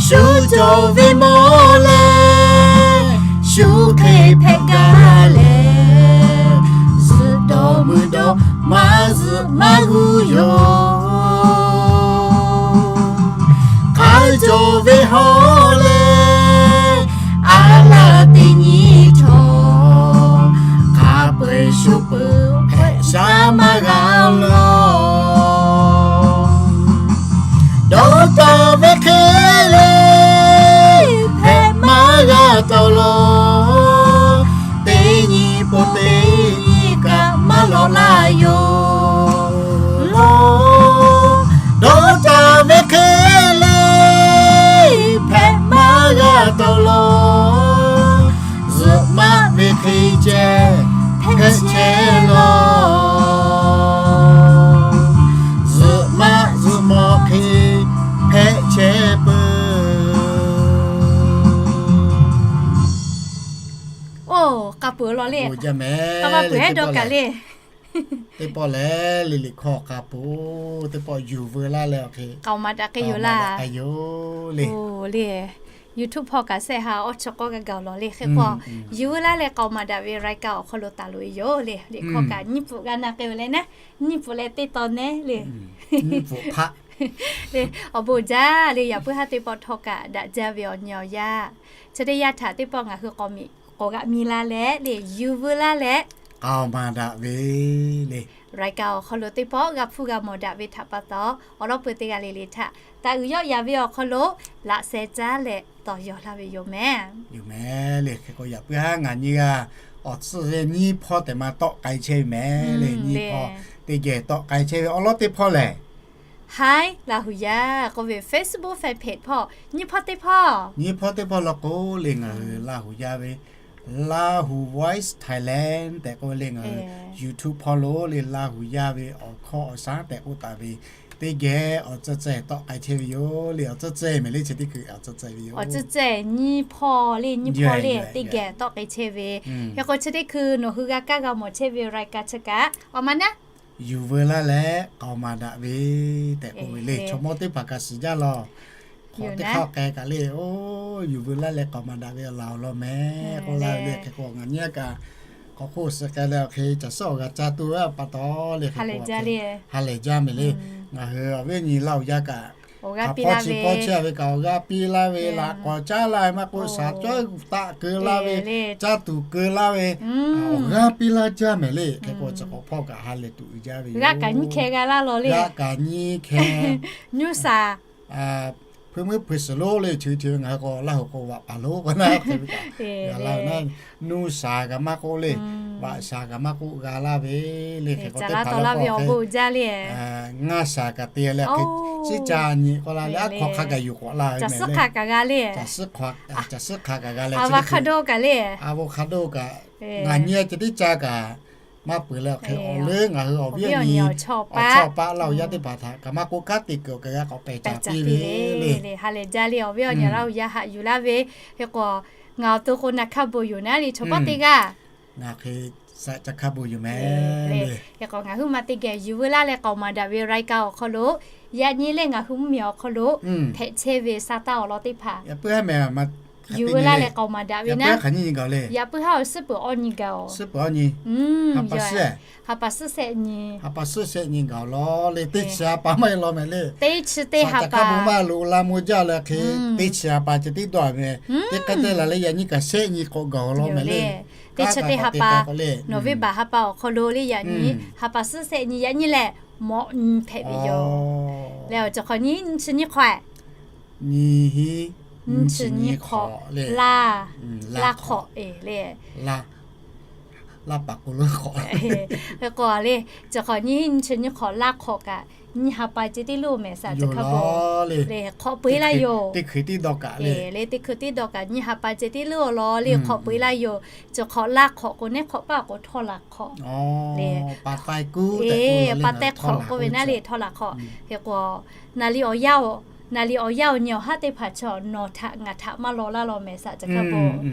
Shu cawˬ ve mawˬ leh, shu hk'e hpehꞈ gaˇ leh, zuhꞈ dawˇ mui dawˇ maˇ zuhꞈ maˇ gu yoˬ. Hk'a cawˬ ve hawˉ leh, a laˬ teˇ nyi chaw, hk'a peu-eˬ shu peuˬ hpehꞈ shaˉ maˇ g'a lawˬ. Dawˇ taˍ ve hk'e le, hpehꞈ maˇ g'a taˍ lawˬ. Teˇ nyi pon teˇ nyi kaꞈ maˇ lawꞈ laˇ yoˬ lawˬ. Dawˇ taˍ ve hk'e le, hpehꞈ maˇ g'a taˍ lawˬ. Zuhꞈ maˆ ve hk'e ceh hpehꞈ chehˇ lawˬ. Zuhꞈ maˆ zuhꞈ mawˬ hk'e hpehꞈ chehˇ peuˬ. Oˇ, k'a peuˬ law le. K'a peuˬ ehˉ dawˇ kaꞈ le. Teˇ pawˆ lehˬ, liꞈ liꞈ hkawˇ k'a peuˬ. Teˇ pawˆ yuˬ veu laˇ leh awˬ hk'e k'aoˍ maˍ daꞈ k'ai yoˬ laˇ. Oˇ le, YouTube hpawˇ kaꞈ sehˆ ha awˇ chi k'awˇ g'a gaˬ lawˬ le. Hk'e k'o, yuˬ veu laˇ leh k'aoˍ maˍ daꞈ ve รายการ awˬ hk'aw lo taˍ loꞈ e yoˬ le. Liꞈ hkawˇ kaꞈ nyiˇ pfuhˍ g'a na k'ai ve leh naˉ, nyiˇ pfuhˍ leh teˇ tawn nehˉ le. Le, awˬ bon jaˇ le. Yaꞈ puiˉ haˉ teˇ pawˆ htawˇ kaꞈ daꞈ jaˇ ve awˬ nyi awˬ yaˇ, chi teˇ yanˇ htaꞈ teˇ pawˆ ngaˬ hui k'awꞈ miˬ k'awꞈ g'aꞈ mi laˇ leh le, yuˬ veu laˇ leh k'aoˍ maˍ daꞈ ve le, รายการ awˬ hk'aw lo teˇ pawˆ g'a hpuˇ g'a mawˬ daꞈ ve htaꞈ pa taw, awˬ lawn peuˬ teˇ g'aˇ le le htaꞈ taˍ uiˍ yawˆ yaˍ ve awˬ hk'aw lo laꞈ sheh caˉ leh tawˇ yaw laˇ ve yoˬ mehˍ. Yoˬ mehˍ le. Hk'e k'o, yaꞈ puiˉ haˉ ngaˬ nyi g'a awˬ tcuhˇ ve nyiˇ hpawˇ tehꞈ ma tawˆ k'ai chehˇ ve mehˍ le. Nyiˇ hpawˇ teˇ geh tawˆ k'ai chehˇ ve awˬ lawn teˇ hpawˇ lehˬ, Hi Laˇ huˍ yaˇ k'oˆ ve Facebook fan page hpawˇ nyiˇ hpawˇ teˇ hpawˇ, nyiˇ hpawˇ teˇ hpawˇ law k'o le, ngaˬ hui Laˇ huˍ yaˇ ve Lahu Voice Thailand tehꞈ k'oˆ ve le, ngaˬ hui YouTube hpawˇ lo le Laˇ huˍ yaˇ ve awˬ hkawˇ awˬ shaˉ tehꞈ k'oˆ taˍ ve teˇ geh awˬ tcuhˇ ceh tawˆ k'ai chehˇ ve yoˬ le. Awˬ tcuhˇ ceh mehˍ le, chi teˇ hkui awˬ tcuhˇ ceh ve yoˬ. Awˬ tcuhˇ ceh nyiˇ hpawˇ le, nyiˇ hpawˇ le teˇ geh tawˆ k'ai chehˇ ve. Hk'e k'o, chi teˇ hkui nawˬ hui g'a kaˇ g'a mawˬ chehˇ ve รายการ chi kaꞈ awˬ ma naˉ, yuˬ veu laˇ leh k'aoˍ maˍ daꞈ ve tehꞈ k'oˆ ve le. Chaw mawˇ teˇ hpaˍ kaꞈ shiˍ jaˇ lawˬ. Hk'awꞈ teˇ hk'aˇ k'ai kaꞈ le, oˇ, yuˬ veu laˇ leh k'aoˍ maˍ daꞈ ve awˬ laˬ awˬ lawn mehˍ k'oˆ laˇ ve le. Hk'e k'o, ngaˬ nyi a kaꞈ k'awꞈ hk'oˆ suh k'ai leh awˬ hk'e caˬ suhˉ awˬ g'a caˇ tuˬ ve pa taw le, hk'e k'o ha lehˬ jaˇ mehˍ le. Ngaˬ hui awˬ viˉ awˬ nyi Laˇ huˍ yaˇ kaꞈ, awˬ g'aˇ piˇ laˇ ve, hpawˇ chi a ve kaꞈ awˬ g'aˇ piˇ laˇ ve, laꞈ k'awꞈ caˉ laˇ ve maˇ k'oˆ, shaˍ cawˇ taˆ keu laˇ ve, caˇ tuˬ keu laˇ ve, awˬ g'aˇ piˇ laˇ jaˇ mehˍ le. Hk'e k'o, chi k'awꞈ hpawˇ kaꞈ ha lehˬ tuˬ uiˍ jaˇ ve yoˬ. G'aˇ kaꞈ nyiˇ hkeh g'a laˇ lawˬ le. G'aˇ kaꞈ nyiˇ hkeh, nyiˇ shaˍ, hpuiˇ muiˉ hpuiˇ suhˍ lonˉ le, chi ve ngaˬ hui k'o Laˇ huˍ k'o vaꞈ paˍ lonˉ k'o naˉ, hk'e ve kaꞈ g'a laˇ ve naˉ, nuˇ shaˍ kaꞈ maˇ k'oˆ le, vaꞈ shaˍ kaꞈ maˇ k'oˆ g'a laˇ ve le. Hk'e k'o, teˇ hpaˍ laˇ k'o ngaˇ shaˍ kaꞈ te leh hk'e, ciˉ ca nyi k'oˆ la leh, aˉ hk'aw hk'a gaˬ yuˬ k'awꞈ la ve mehˍ le. Caˬ suhˉ hk'a kaꞈ g'a le, avocado kaꞈ le, ngaˬ nyi a ceh tiˉ ca kaꞈ maˇ peuˬ leh awˬ hk'e, awˬ leuˉ ngaˬ hui awˬ viˉ awˬ nyi, awˬ chawˇ awˬ chawˇ paˆ Laˇ huˍ yaˇ teˇ hpaˍ htaꞈ kaꞈ maˇ k'oˆ, kanˉ te kuiˬ awˬ kaꞈ g'a k'awꞈ pehˬ caˍ piˇ ve le. Ha lehˬ jaˇ le, awˬ viˉ awˬ nyi Laˇ huˍ yaˇ haꞈ yuˬ laˇ ve. Hk'e k'o, ngaˬ awˬ to k'o na hkaˇ bon yoˬ naˉ le, chaw pawˆ teˇ g'aˇ ngaˬ hk'e ca hkaˇ bon yoˬ mehˍ le. Hk'e k'o, ngaˬ huiˉ ma teˇ geh yuˬ veu laˇ leh k'aoˍ maˍ daꞈ ve รายการ awˬ hk'aw lo yaꞈ nyi leh ngaˬ hui mvuhˇmiˬ awˬ hk'aw lo hpehꞈ chehˇ ve sa taˇ awˬ lawn teˇ hpaˍ yuˬ veu laˇ leh k'aoˍ maˍ daꞈ ve naˉ, yaꞈ puiˉ haˉ awˬ suhˉ peuˬ awˇ nyi gaˬ-oˬ. Suhˉ peuˬ awˇ nyi, ha pa suhˉ, ha pa suhˉ shehˆ nyi, ha pa suhˉ shehˆ nyi gaˬ-oˬ lawˬ le. Teˇ chi ha pa maˇ heˆ lawˬ mehˍ le. Teˇ chi teˇ ha pa maˇ loꞈ la maw jaˇ leh hk'e, teˇ chi ha pa ceh tiˉ dawˇ mehˍ. Teˇ hk'e te la leh yaꞈ nyi kaꞈ shehˆ nyi k'awꞈ gaˬ-oˬ lawˬ mehˍ le. Teˇ chi teˇ ha pa, November ha pa awˬ hk'aw lo le yaꞈ nyi, ha pa suhˉ shehˆ nyi yaꞈ nyi lehˬ mawꞈ nyi hpehꞈ ve yoˬ. Leh awˬ cawˬ hk'awꞈ nyi nyi chi nyi hk'awꞈ, nyi hi, nyi chi nyi hk'awꞈ le, laˇ, laˇ hk'awꞈ e le, laˇ Laˇ paˍ k'o lo hk'awꞈ. Hk'e k'o le, chi hk'awꞈ nyiˇ chi nyiˇ hk'awꞈ laˇ hk'awꞈ kaꞈ nyiˇ ha pa ceh tiˉ lo mehˍ saꞈ ca hk'a bo le, hk'awꞈ peu-eˬ laˇ yoˬ. Teˇ hkui tiˉ dawˇ kaꞈ le, teˇ hkui tiˉ dawˇ kaꞈ nyiˇ ha pa ceh tiˉ lo awˬ lawn le hk'awꞈ peu-eˬ laˇ yoˬ. Chi hk'awꞈ laˇ hk'awꞈ k'o, neˉ hk'awꞈ paˇ k'o htawˇ laˬ hk'awꞈ le. Pa taiˇ k'oˆ ve naˉ le htawˇ laˬ hk'awꞈ. Hk'e k'o, naˍ liˍ awˬ yanˇ, naˍ liˍ awˬ yanˇ awˬ nyi awˬ haˉ teˇ hpaˍ chaw nawˬ htaꞈ ngaˬ htaꞈ maˇ law laˇ law mehˍ saꞈ ca hk'a bo.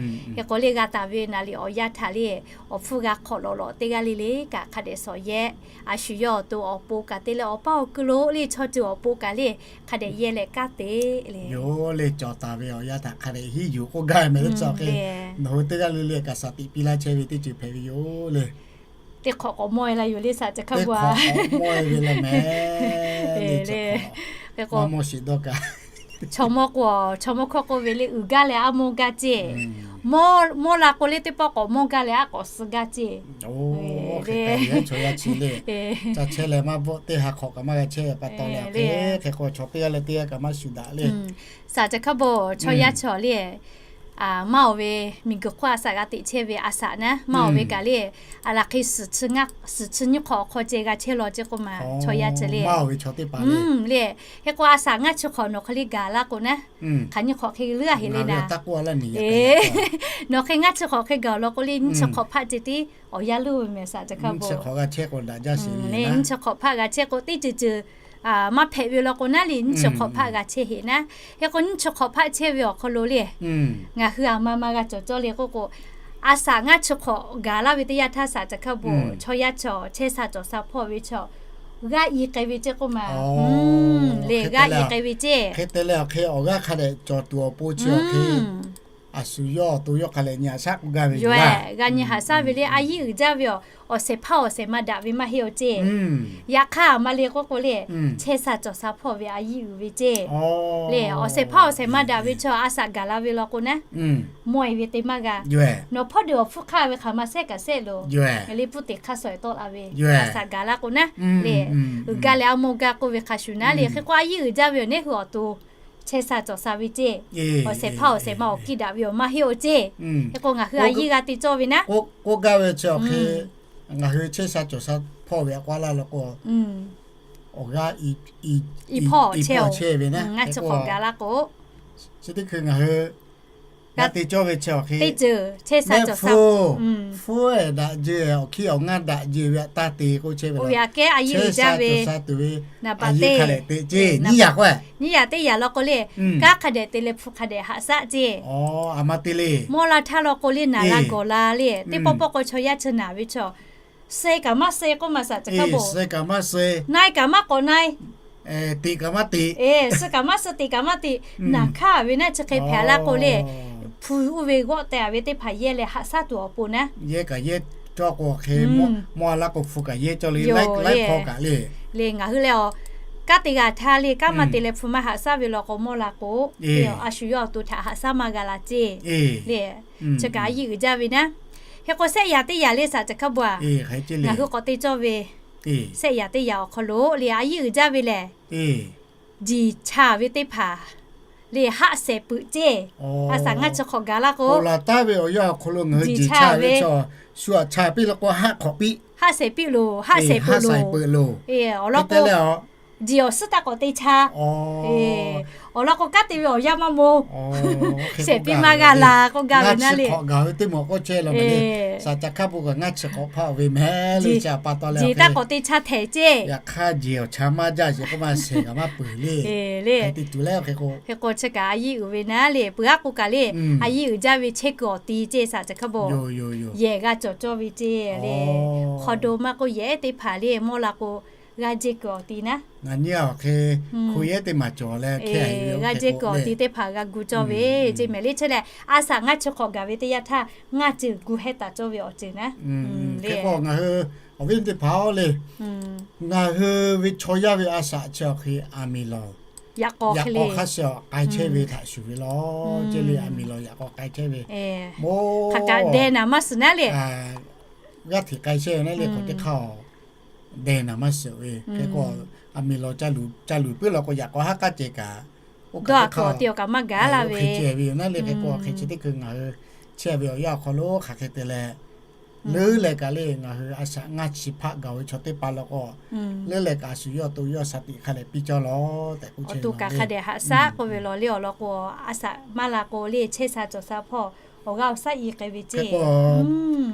Hk'e k'o le, g'a taˍ ve naˍ liˍ awˬ yanˇ htaꞈ le, awˬ hpfuhˇ g'a hk'awꞈ lawꞈ lawꞈ teˇ g'aˇ le le kaꞈ hk'a dehꞈ shawˍ yehˇ. A shu yawˇ awˬ to awˬ pon kaꞈ te leh awˬ paˇ awˬ kuiˬ lo le chaw ceuˬ awˬ pon kaꞈ le hk'a dehꞈ yehˇ leh kanˉ te le. Yoˬ le, cawˬ taˍ ve awˬ yanˇ htaꞈ hk'a dehꞈ hiˉ yuˬ k'oˆ gaˇ ve mehˍ le. Chaw hk'e nawˬ hui teˇ g'aˇ le le kaꞈ saˍ tiꞈ piˇ laˇ chehˇ ve teˇ ceuˬ hpehꞈ ve yoˬ le. Teˇ hk'awꞈ k'awꞈ mawˇ-e la yoˬ le saꞈ ca hk'a bo. Teˇ hk'awꞈ k'awꞈ mawˇ-e ve le mehˍ le. Hk'e k'o, chaw mawˇ k'o, chaw mawˇ hkawˇ k'oˆ ve le, uiˍ gaˇ leh aˉ mawˇ gaˇ ceˇ. Mawˇ la k'o le, teˇ pawˆ k'awꞈ mawˇ gaˇ leh aˉ k'awꞈ suh gaˇ ceˇ. Chaw yaˇ chi le, ca chehˇ leh maˇ bvuhˆ, teˇ ha hk'awꞈ kaꞈ maˇ g'a chehˇ ve pa taw le. Hk'e k'o, chaw teˇ g'aˇ leh teˇ g'aˇ kaꞈ maˇ shu daꞈ le. Saꞈ ca hk'a bo, chaw yaˇ chi le, maˇ oˬ ve miˬguiˬ hk'oˆ a saꞈ g'a teꞈ chehˇ ve a saꞈ naˉ, maˇ oˬ ve kaꞈ le, a laˬ hk'e suhˍ chi nyiˇ hk'awꞈ awˬ hk'aw ceh g'a chehˇ law ceˇ k'oˆ ma, chaw yaˇ chi le. Le, hk'e k'o a saꞈ ngaˇ chi hk'awꞈ nawˬ hk'e le gaˬ laˇ k'o naˉ, hk'aˬ nyiˇ hk'awꞈ hk'e leuˉ a heˍ le naˍ. Nawˬ hk'e ngaˇ chi hk'awꞈ hk'e gaˬ law k'o le, nyiˇ chi hk'awꞈ hpaˆ ceh tiˉ awˬ yanˇ leuˉ ve mehˍ saꞈ ca hk'a bo. Nyiˇ chi hk'awꞈ hpaˆ g'a chehˇ k'o teˇ ceuˬ ceuˬ maˇ hpehꞈ ve law k'o naˉ le, nyiˇ chi hk'awꞈ hpaˆ g'a chehˇ heˍ naˉ. Hk'e k'o nyiˇ chi hk'awꞈ hpaˆ chehˇ ve awˬ hk'aw lo le, ngaˬ hui a ma ma g'a cawˬ cawˇ le k'oˆ k'o, a saꞈ ngaˇ chi hk'awꞈ gaˬ laˇ ve teˇ yanˇ htaˇ saꞈ ca hk'a bo, chaw yaˇ chaw chehˇ sha cawˬ sha hpawˇ ve chaw g'aˇ i k'ai ve ceˇ k'oˆ ma. Le g'aˇ i k'ai ve ceˇ. Hk'e te leh awˬ hk'e awˬ g'aˇ hk'a dehꞈ cawˬ tuˬ awˬ pon chi awˬ hk'e, a shu yawˇ awˬ to yawˇ hk'a dehꞈ nyi haꞈ shaˉ k'oˆ gaˇ ve yoˬ. G'a nyi haꞈ shaˉ ve le, a yiˇ uiˍ jaˇ ve awˬ, awˬ shehˍ hpaˇ awˬ shehˍ ma daꞈ ve maˇ heˆ awˬ ceˇ. Yaꞈ hk'aˇ a ma le k'oˆ k'o le, chehˇ sha cawˬ sha hpawˇ ve a yiˇ uiˍ ve ceˇ. Le awˬ shehˍ hpaˇ awˬ shehˍ ma daꞈ ve chaw a saꞈ gaˬ la ve law k'o naˉ, mawˇ-e ve te maˇ g'a. Nawˬ hpawˇ deuˬ awˬ hpfuhˇ hk'aˇ ve hk'aˬ ma sehˉ kaꞈ sehˉ loˬ. Le puˇ teꞈ hk'aˇ shawˍ-e tawˆ la ve a saꞈ gaˬ la k'o naˉ, le uiˍ gaˇ leh aˉ mawˇ gaˇ k'oˆ ve hk'a shuˍ naˉ le, hk'e k'o a yiˇ uiˍ jaˇ ve awˬ neˉ hui awˬ to chehˇ sha cawˬ sha ve ceˇ. Awˬ shehˍ hpaˇ awˬ shehˍ ma awˬ kiˇ daꞈ ve awˬ maˇ heˆ awˬ ceˇ. Hk'e k'o ngaˬ hui a yiˇ g'a te cawˇ ve naˉ, k'oˆ gaˇ ve chi awˬ hk'e, ngaˬ hui chehˇ sha cawˬ sha hpawˇ ve a k'oˆ laˇ law k'o, awˬ g'aˇ i hpawˇ chehˇ ve naˉ, ngaˇ chi hk'awꞈ gaˬ laˇ k'o, chi teˇ hkui ngaˬ hui g'a te cawˇ ve chi awˬ hk'e, teˇ ceuˬ chehˇ sha cawˬ sha, hpfuhˇ daꞈ jeˇ, awˬ hkiˇ awˬ ngaˇ daꞈ jeˇ ve a taˇ te k'oˆ chehˇ ve, a kehˉ a yiˇ uiˍ jaˇ ve, a yiˇ hk'a dehꞈ te ceˇ. Nyiˇ yaꞈ k'o, nyiˇ yaꞈ teˇ yaꞈ law k'o le, kanˉ hk'a dehꞈ te leh hpu hk'a dehꞈ haꞈ shaˉ ceˇ. Mawˇ la htaˇ law k'o le, naˍ la gawˬ la le, teˇ pawˆ pawˆ k'o chaw yaˇ chi naˍ ve chaw, suh kaꞈ maˇ suh k'oˆ ma saꞈ ca hk'a bo, suh kaꞈ maˇ suh, na-e kaꞈ maˇ k'awꞈ na-e, teꞈ kaꞈ maˇ teꞈ, suh kaꞈ maˇ suh, teꞈ kaꞈ maˇ teꞈ, naˍ hkaˇ ve naˉ chi hk'e hpehꞈ laˇ k'o le, hpu uˇ ve g'awˆ teh ve teˇ hpaˍ yehˇ leh haꞈ shaˉ tuˬ awˬ pon naˉ, yehˇ kaꞈ yehˇ cawˇ k'o hk'e, mawˇ la k'o hpu kaꞈ yehˇ cawˇ le, laiˉ hkawˇ kaꞈ le. Le ngaˬ hui leh awˬ, kanˉ te g'a htaˇ le, kanˉ maˇ te leh hpu maˇ haꞈ shaˉ ve law k'o mawˇ la k'o, a shu yawˇ awˬ to htaꞈ haꞈ shaˉ maˇ g'a la ceˇ. Le chi kaꞈ a yiˇ uiˍ jaˇ ve naˉ. Hk'e k'o shehˆ yaꞈ teˇ yaꞈ le saꞈ ca hk'a bo a, ngaˬ hui k'awꞈ te cawˇ ve shehˆ yaꞈ teˇ yaꞈ awˬ hk'aw lo le a yiˇ uiˍ jaˇ ve lehˬ, jiˬ cha ve teˇ hpaˍ le haˆ shehˍ peuˬ ceˇ. A saꞈ ngaˇ chi hk'awꞈ gaˬ laˇ k'o, laˬ taˉ ve awˬ yanˇ awˬ hk'aw lo ngaˬ hui jiˬ cha ve, shu aꞈ cha piˇ law k'o haˆ hk'awꞈ piˇ, haˆ shehˍ piˇ loˬ, haˆ shehˍ peuˬ loˬ. Awˬ lawn k'o jiˬ awˬ suhˉ taˇ k'awꞈ te cha. Awˬ lawn k'o kanˉ te ve awˬ yanˇ maˇ moˇ, shehˍ piˇ maˇ g'a la k'oˆ gaˇ ve naˉ le. Ngaˇ chi hk'awꞈ gaˬ ve teˇ mawˬ k'oˆ chehˇ la mehˍ le. Saꞈ ca hk'a bo kaꞈ ngaˇ chi hk'awꞈ hpaˇ ve mehˍ le. Chi pa taw leh jiˬ taˇ k'awꞈ te cha htehꞈ ceˇ. Yaꞈ hk'aˇ jiˬ awˬ cha maˇ jaˇ sheˍ k'oˆ ma shehˍ kaꞈ maˇ peuˬ le. Le hk'e te tuˬ leh hk'e k'o, hk'e k'o chi kaꞈ a yiˇ uiˍ ve naˉ le, peuˬ aˉ k'o kaꞈ le, a yiˇ uiˍ jaˇ ve chehˇ kuiˬ awˬ ti ceˇ saꞈ ca hk'a bo, yehˬ g'a cawˬ cawˇ ve ceˇ le. Hk'aw do maˇ k'o yehˬ teˇ hpaˍ le mawˇ la k'o g'a jehˇ kuiˬ awˬ ti naˉ, ngaˬ nyi awˬ hk'e hk'o yehˬ teˇ maˬ cawˬ leh, g'a jehˇ kuiˬ awˬ ti teˇ hpaˍ g'a gu cawˇ ve ceˇ mehˍ le. Chi lehˬ a saꞈ ngaˇ chi hk'awꞈ gaˬ ve teˇ yanˇ htaˇ ngaˇ ceuˬ gu hehˉ taˍ cawˇ ve awˬ ceuˬ naˉ. Hk'e k'o ngaˬ hui awˬ viˉ teˇ hpaˍ-oˬ le, ngaˬ hui ve chaw yaˇ ve a saꞈ chi awˬ hk'e aˬ miˍ lawˬ yaꞈ k'aw hk'a shuˍ k'ai chehˇ ve htaꞈ shuˍ ve law ceˇ le. Aˬ miˍ lawˬ yaꞈ k'aw k'ai chehˇ ve, hk'aˬ kaꞈ deh naˍ maˇ suhˍ naˉ le. G'aˇ hteꞈ k'ai chehˇ ve naˉ le, hk'awꞈ teˇ hk'aˇ deh naˍ maˇ suhˍ ve hk'e k'o, aˬ miˍ lawˬ ca luˬ puiˉ law k'o yaꞈ k'aw haˉ k'aˉ ceh kaꞈ, oˇ kaꞈ teˇ hk'aˇ ceh ve yoˬ naˉ le. Hk'e k'o hk'e chi teˇ hkui ngaˬ hui chehˇ ve awˬ yanˇ awˬ hk'aw lo hk'aˬ hk'e te leh leuˉ leh kaꞈ le ngaˬ hui a shaꞈ ngaˇ chi hpaˆ gaˬ ve chaw teˇ hpaˍ law k'o, leuˉ leh kaꞈ a shu yawˇ awˬ to yawˇ shaˍ tiꞈ hk'a leh piˇ cawˇ lawˬ tehꞈ k'oˆ chehˇ ve le. Awˬ to kaꞈ hk'a dehꞈ haꞈ shaˉ k'oˆ ve lawˬ le awˬ lawn k'o, a shaꞈ maˇ la k'o le chehˇ sha cawˬ sha hpawˇ awˬ g'aˇ awˬ shaˉ i k'ai ve ceˇ.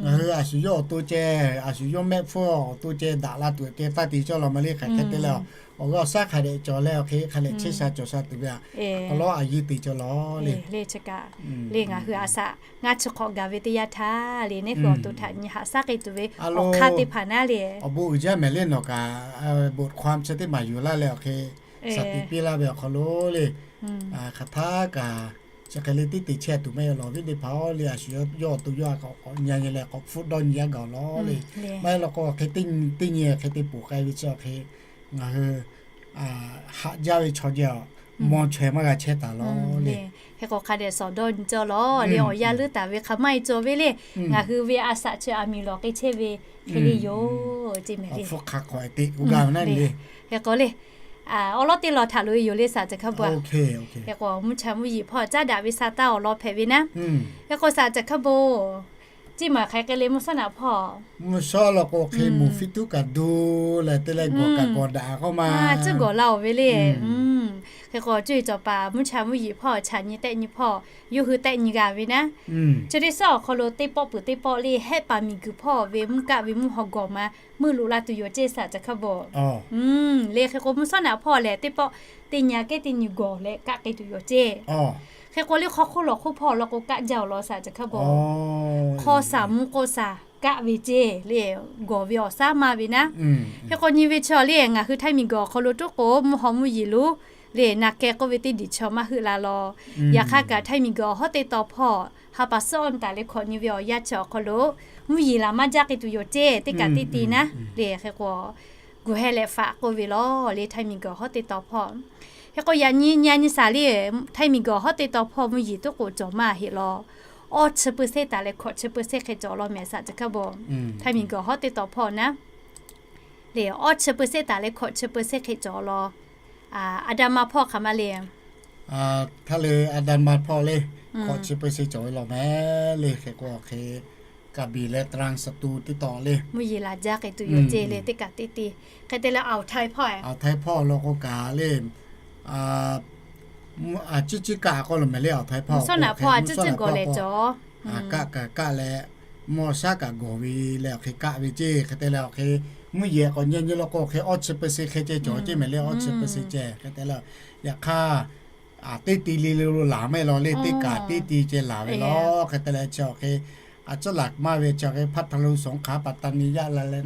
Ngaˬ hui a shu yawˇ awˬ to ceh, a shu yawˇ mehˆ hpfuhˇ awˬ to ceh daꞈ la tuˬ ceh taˇ te cawˇ law ma le hk'aˬ hk'e te leh, awˬ g'aˇ awˬ shaˉ hk'a dehꞈ cawˬ leh awˬ hk'e hk'a leh chehˇ sha cawˬ sha tuˬ ve a, awˬ lawn a yeˇ te cawˇ lawˬ le. Le ngaˬ hui a shaꞈ ngaˇ chi hk'awꞈ gaˬ ve teˇ yanˇ htaˇ le neˇ hui awˬ to htaꞈ nyi haꞈ shaˉ k'ai tuˬ ve awˬ hk'aˇ teˇ hpaˍ naˉ le. Awˬ bon uiˍ jaˇ mehˍ le nawˬ kaꞈ, บทความ chi teˇ maˬ yuˬ laˇ leh awˬ hk'e shaˍ tiꞈ piˇ laˇ ve awˬ hk'aw lo le, hk'aˬ htaˇ kaꞈ chi hk'e le teˇ te chehˇ tuˬ maˇ heˆ lawˬ viˉ teˇ hpaˍ-oˬ le, a shu yawˇ awˬ to yawˇ a k'awꞈ nyi nyi leh k'awꞈ hpfuhˆ dawˇ nyi yaˇ gaˬ lawˬ le. Maˇ heˆ law k'o hk'e teˇ nyi hk'e te poˬ k'ai ve chi awˬ hk'e ngaˬ hui haꞈ jaˇ ve chaw jehˬ a, maw chaweh maˇ g'a chehˇ taˍ lawˬ le. Hk'e k'o hk'a dehꞈ sawˍ dawˇ nyi cawˇ lawˬ le, awˬ yanˇ leuˉ taˍ ve hk'a maˇ heˆ cawˬ ve le. Ngaˬ hui ve a shaꞈ chi aˬ miˍ lawˬ k'ai chehˇ ve hk'e le yoˬ ceˇ mehˍ le. Hk'e k'o le, awˬ lawn teˇ lawn htaꞈ loꞈ e yoˬ le shaˍ ceuˬ hkaˇ bvuhꞈ. Hk'e k'o mvuhˇ cha mvuhˇ yiˍ hpawˇ caˉ daꞈ ve sha taˇ awˬ lawn hpehꞈ ve naˉ. Hk'e k'o shaˍ ceuˬ hkaˇ bvuhꞈ, ceˇ maˬ hk'aˬ hk'e le mvuhˇ shawˉ naꞈ hpawˇ, mvuhˇ shawˉ law k'o hk'e moˍ fiˇ tuˉ kaꞈ duˬ leh te leh gawˬ kaꞈ gawˬ daꞈ k'oˆ ma, tcuhˉ gawˬ la-oˬ ve le. Hk'e k'o cuˇ yiˍ cawˬ paˍ mvuhˇ cha mvuhˇ yiˍ hpawˇ chaꞈ nyi tehˆ nyi hpawˇ yawˇ hui tehˆ nyi g'a ve naˉ. Chi teˇ shawˉ awˬ hk'aw lo teˇ pawˆ peuˬ teˇ pawˆ le hehˆ paˍ miˬ guiˬ hpawˇ ve mvuhˇ kaˆ ve mvuhˇ haw gawˬ ma meuˇ loꞈ la tuˬ yoˬ ceˇ shaˍ ceuˬ hkaˇ bvuhꞈ. Le hk'e k'o mvuhˇ shawˉ naꞈ hpawˇ lehˬ teˇ pawˆ teˇ nyi kehˉ teˇ nyi gawˬ leh kaˆ k'ai tuˬ yoˬ ceˇ. Hk'e k'o le hk'aw hk'oˆ lawˬ hk'oˆ hpawˇ law k'o kaˆ jaˇ-oˬ lawˬ shaˍ ceuˬ hkaˇ bvuhꞈ. Hk'aw shaˍ mvuhˇ k'o shaˍ kaˆ ve ceˇ le, gawˬ ve awˬ shaˉ maˇ ve naˉ. Hk'e k'o nyi ve chi le ngaˬ hui Htaiˇ miˬ guiˬ awˬ hk'aw lo tuˉ k'o mvuhˇ haw mvuhˇ yiˍ lo le na keh k'oˆ ve teˇ diˬ chaw maˇ heuˆ la lawˬ. Yaꞈ hk'aˇ kaꞈ Htaiˇ miˬ guiˬ awˬ hawˉ teˇ taw hpawˇ ha pa suhˉ awˇ taˍ leh hkawꞈ nyi ve awˬ yanˇ chi awˬ hk'aw lo mvuhˇ yiˍ laˬ maˇ jaˇ k'ai tuˬ yoˬ ceˇ teˇ kaꞈ teˇ te naˉ le. Hk'e k'o guˬ heh leh faꞈ k'oˆ ve lawˬ le Htaiˇ miˬ guiˬ awˬ hawˉ teˇ taw hpawˇ. Hk'e k'o yaꞈ nyi nyi a nyi shaˍ le, Htaiˇ miˬ guiˬ awˬ hawˉ teˇ taw hpawˇ mvuhˇ yiˍ tuˉ k'o cawˬ maˇ heˆ lawˬ. Awˇ chi เปอร์เซ็นต์ taˍ leh hkawꞈ chi เปอร์เซ็นต์ hk'e cawˬ law mehˍ shaˍ ceuˬ hk'a bvuhꞈ. Htaiˇ miˬ guiˬ awˬ hawˉ teˇ taw hpawˇ naˉ le awˇ chi เปอร์เซ็นต์ taˍ leh hkawꞈ chi เปอร์เซ็นต์ hk'e cawˬ law. A da ma hpawˇ hk'aˬ ma le. Htaˇ le a da ma hpawˇ le, hkawꞈ chi เปอร์เซ็นต์ cawˬ ve law mehˍ le. Hk'e k'o hk'e kaˍ biˍ leh ตรัง สตูล teˇ taw le mvuhˇ yiˍ laˬ jaˇ k'ai tuˬ yoˬ ceˇ le teˇ kaꞈ teˇ te. Hk'e te leh awˬ Htaiˇ hpawˇ, awˬ Htaiˇ hpawˇ law k'o kaꞈ le, a ciˉ ciˉ kaˆ k'oˆ lo mehˍ le awˬ Htaiˇ hpawˇ. Mvuhˇ shawˉ naꞈ hpawˇ a ciˉ ciˉ gawˬ leh cawˬ. Kaˆ kaꞈ kaˆ leh mvuhˇ shaˉ kaꞈ gawˬ ve leh awˬ hk'e kaˆ ve ceˇ. Hk'e te leh awˬ hk'e mvuhˇ yiˍ k'awꞈ nyi nyi law k'o hk'e awˇ chi เปอร์เซ็นต์ hk'e ceh cawˬ ceˇ mehˍ le awˇ chi เปอร์เซ็นต์ ceh. Hk'e te leh yaꞈ hk'aˇ teˇ ti le lo laˬ maˇ heˆ law le teˇ kaꞈ teˇ ti ceh laˬ ve law. Hk'e te leh chi awˬ hk'e a ciˉ laˬ maˇ ve chi awˬ hk'e พัทลุง สงขลา ปัตตานี ยะลา และ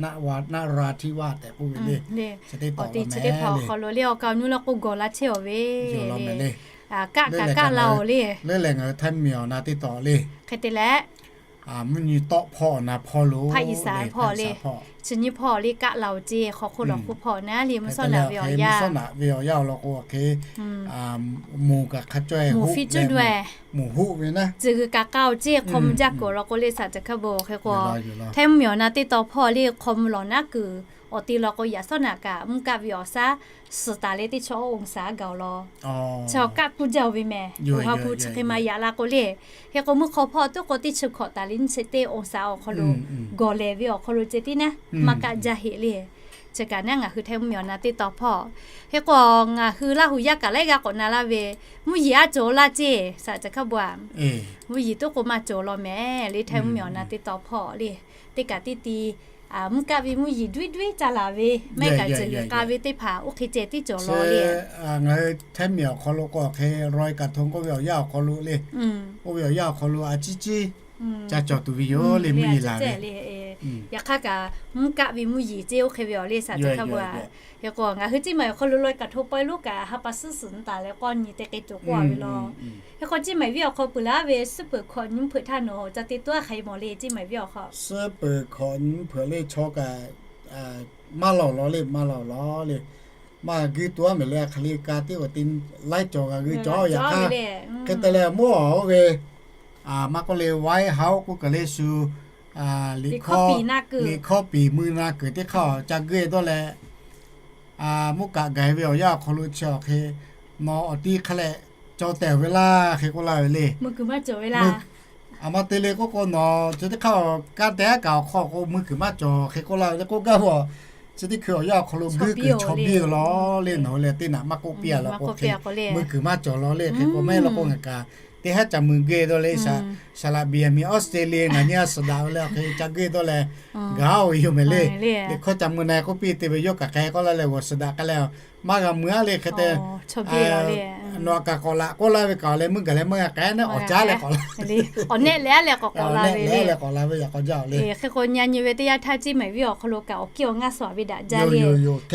นราธิวาส tehꞈ k'oˆ ve le. Chi teˇ taw chi teˇ hpaˍ awˬ hk'aw lo le awˬ kaꞈ awˬ nu law k'o gawˬ la chehˇ-oˬ ve le. Kaˆ kaꞈ kaˆ la-oˬ le. Leuˉ leh ngaˬ hui Htaiˇ mvuhˇ miˬ awˬ na teˇ taw le. Hk'e te leh mvuhˇ nyi tawˆ hpawˇ awˬ na hpawˇ lo, hpaˇ iˍ saˍ hpawˇ le, chi nyiˇ hpawˇ le kaˆ la-oˬ ceˇ. Hk'aw hk'oˆ lawˬ hk'oˆ hpawˇ naˉ le mvuhˇ shawˉ naꞈ ve awˬ yanˇ, mvuhˇ shawˉ naꞈ ve awˬ yanˇ awˬ lawn k'o hk'e moˍ kaꞈ hk'a caweh moˍ fiˇ cuˇ daweh, moˍ hoˆ ve naˉ. Tcuh g'uiˬ kaꞈ k'aoˍ ceˇ hk'aw mvuh jaˇ k'oˍ law k'o le shaˍ ceuˬ hk'a bvuhꞈ. Hk'e k'o Htaiˇ mvuhˇ miˬ awˬ na teˇ taw hpawˇ le hk'aw mvuh lawˬ naˉ kuiˬ awˬ te law k'o yaꞈ shawˉ naꞈ kaꞈ mvuhˇ kaˆ ve awˬ shaˉ suhˍ taˍ leh teˇ chaw awˇ องศา gaˬ-oˬ law. Chi awˬ kaˆ kuˇ jaˇ-oˬ ve mehˍ. Oˇ ha hpu chi hk'e ma yaꞈ la k'o le. Hk'e k'o mvuhˇ hk'aw hpawˇ tuˉ k'o teˇ chi hkawꞈ taˍ leh nyiˇ chi teˇ องศา awˬ hk'aw lo gawˬ lehˬ ve awˬ hk'aw lo ceh tiˉ naˉ maˇ kaˆ jaˇ heˆ le. Chi kaꞈ naˉ ngaˬ hui Htaiˇ mvuhˇ miˬ awˬ na teˇ taw hpawˇ. Hk'e k'o ngaˬ hui Laˇ huˍ yaˇ kaꞈ laiˉ g'aˇ k'awꞈ na laˇ ve mvuhˇ yiˍ aˉ cawˬ laˇ ceˇ shaˍ ceuˬ hk'a bvuhꞈ. Mvuhˇ yiˍ tuˉ k'o maˇ cawˬ law mehˍ le Htaiˇ mvuhˇ miˬ awˬ na teˇ taw hpawˇ le. Teˇ kaꞈ teˇ ti mvuhˇ kaˆ ve mvuhˇ yiˍ duiˉ duiˉ ca laˬ ve mehˆ kaꞈ ceuˬ g'uiˬ k'a ve teˇ hpaˍ oˇ hk'e ceh tiˉ cawˬ law le. Ngaˬ hui Htaiˇ miˬ awˬ hk'aw lo k'o hk'e ลอยกระทง k'oˆ ve awˬ yanˇ awˬ hk'aw lo le, oˇ ve awˬ yanˇ awˬ hk'aw lo a ciˉ ciˉ ca cawˬ tuˬ ve yoˬ le mvuhˇ yiˍ laˬ ve. Yaꞈ hk'aˇ kaꞈ mvuhˇ kaˆ ve mvuhˇ yiˍ ceˇ oˇ hk'e ve awˬ le shaˍ ceuˬ hk'a bvuhꞈ. Hk'e k'o ngaˬ hui Ciˇ maiˍ awˬ hk'aw lo ลอยกระทง pawehˇ lonˉ kaꞈ ha pa suhˉ suhˍ nyi taˍ leh k'awˇ nyi te k'ai tuˬ k'oˆ ve law. Hk'e k'o Ciˇ maiˍ venˇ awˬ hk'aw peuˬ laˇ ve suhˉ peuˬ hkawꞈ nyi mvuhˇ hpeuꞈ htaˇ nawˬ ca te tuˉ a hk'aˬ hk'e mawˬ le Ciˇ maiˍ venˇ awˬ hk'aw. Suhˉ peuˬ hkawꞈ nyi mvuhˇ hpeuꞈ le chaw kaꞈ maˇ lawˬ law le maˇ lawˬ law le. Maˇ g'uiˇ tuˬ a mehˍ le a hk'aˬ le ka tiˉ awˬ te laiˉ cawˬ g'a g'uiˇ cawˬ yaꞈ hk'aˇ. Hk'e te leh mvuhˇ awˬ oˇ ve maˇ k'oˆ le White House k'oˆ kaˬ le shu liꞈ hkawˇ piˍ mui na kuiˬ teˇ hk'aˇ ca g'uiˇ dawˇ leh mvuhˇ kaˆ gaˬ ve awˬ yanˇ awˬ hk'aw lo chi awˬ hk'e nawˬ awˬ ti hk'a leh cawˬ tehˬ ve laˇ hk'e k'oˆ laˇ ve le. Aˬ ma te le k'oˆ k'o, nawˬ chi teˇ hk'aˇ kanˉ te aˉ kaꞈ awˬ hk'aw k'o mui kuiˬ maˇ cawˬ hk'e k'oˆ laˇ ve le k'oˆ gaˇ ve, chi teˇ hkui awˬ yanˇ awˬ hk'aw lo guiˇ kuiˬ chaw biˇ ve law le, nawˬ hui lehˬ teˇ naꞈ maˇ k'oˆ piˇ a law k'o hk'e, mui kuiˬ maˇ cawˬ law le hk'e k'o, maˇ heˆ law k'o ngaˬ kaꞈ teˇ haˉ ca mui guˇ dawˇ le, saˍ laꞈ biˍ miˬ Australia ngaˬ nyi a suhˍ daꞈ ve le awˬ hk'e ca guˇ dawˇ leh gaˬ oˬ yoˬ mehˍ le. Liꞈ hkawˇ ca mui na k'oˆ piˇ te ve yawˇ kaꞈ hk'e k'oˆ laˇ leh g'awˬ suhˍ daꞈ k'ai leh maˇ g'a mui a le hk'e te nawˬ kaꞈ k'awꞈ laꞈ k'oˆ laˇ ve kaꞈ awˬ leh meuˇ gaˬ leh maˇ g'a k'ai na awˬ caˉ leh k'awꞈ la awˬ nehˆ leh a leh k'awꞈ k'awꞈ la ve le. Hk'e k'o nyi a nyi ve teˇ yanˇ htaˇ Ciˇ Maiˍ viˉ awˬ hk'aw lo kaꞈ awˬ kiˇ awˬ ngaˇ suh ve daꞈ jaˇ le.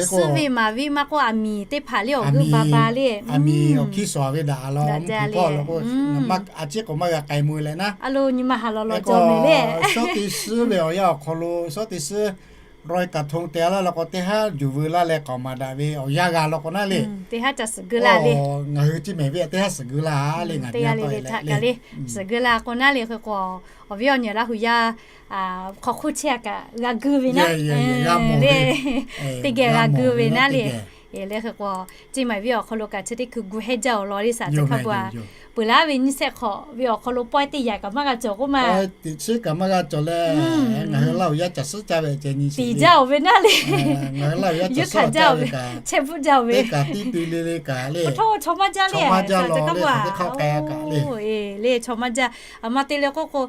Suhˉ ve maˍ ve maˇ k'oˆ, aˬ miˍ teˇ hpaˍ le awˬ g'euˆ ba ba le. Aˬ miˍ awˬ hkiˇ suhˍ ve daꞈ a law, a ciˉ k'o maˇ g'a k'ai mui leh naˉ, a lo nyi ma haˍ law law cawˬ mehˍ le. Suhˉ te suhˉ ve awˬ yanˇ awˬ hk'aw lo suhˉ te suhˉ รอยกระทง te a laˇ law k'o teˇ haˉ juˬ veu laˇ leh k'aoˍ maˍ daꞈ ve awˬ yanˇ g'a law k'o naˉ le. Ngaˬ hui Ciˇ Maiˍ viˉ a teˇ haˉ suhˍ geuˆ laˇ le ngaˬ hui a taw e leh le, suhˍ geuˆ laˇ k'o naˉ le hk'e k'o, awˬ viˉ awˬ nyi Laˇ hu yaˇ hk'aw hk'oˆ chehˇ a kaꞈ g'a geuˆ ve naˉ le. Teˇ geh g'a geuˆ ve naˉ le. Leh hk'e k'o, Ciˇ Maiˍ viˉ awˬ hk'aw lo kaꞈ chi teˇ hkui gu hehˉ jaˇ awˬ lawn le saˍ teˇ hk'a bu a. Peuˬ laˇ ve nyiˇ shehˆ hk'awꞈ ve awˬ hk'aw lo pawehˇ teˇ yaꞈ kaꞈ maˇ g'a cawˬ k'oˆ ma. Pawehˇ teˇ shehˆ kaꞈ maˇ g'a cawˬ leh, ngaˬ hui Laˇ hu yaˇ caˬ suhˉ caˇ ve ceh nyi tiˍ jaˇ oˬ ve naˉ le. Ngaˬ hui Laˇ hu yaˇ caˬ suhˉ caˇ ve kaꞈ, chehˇ bvuhˆ jaˇ oˬ ve, teˇ kaꞈ tiˇ te le le kaꞈ le, chaw maˇ jaˇ le, chaw maˇ jaˇ le, chaw maˇ jaˇ. A ma te le k'oˆ k'o,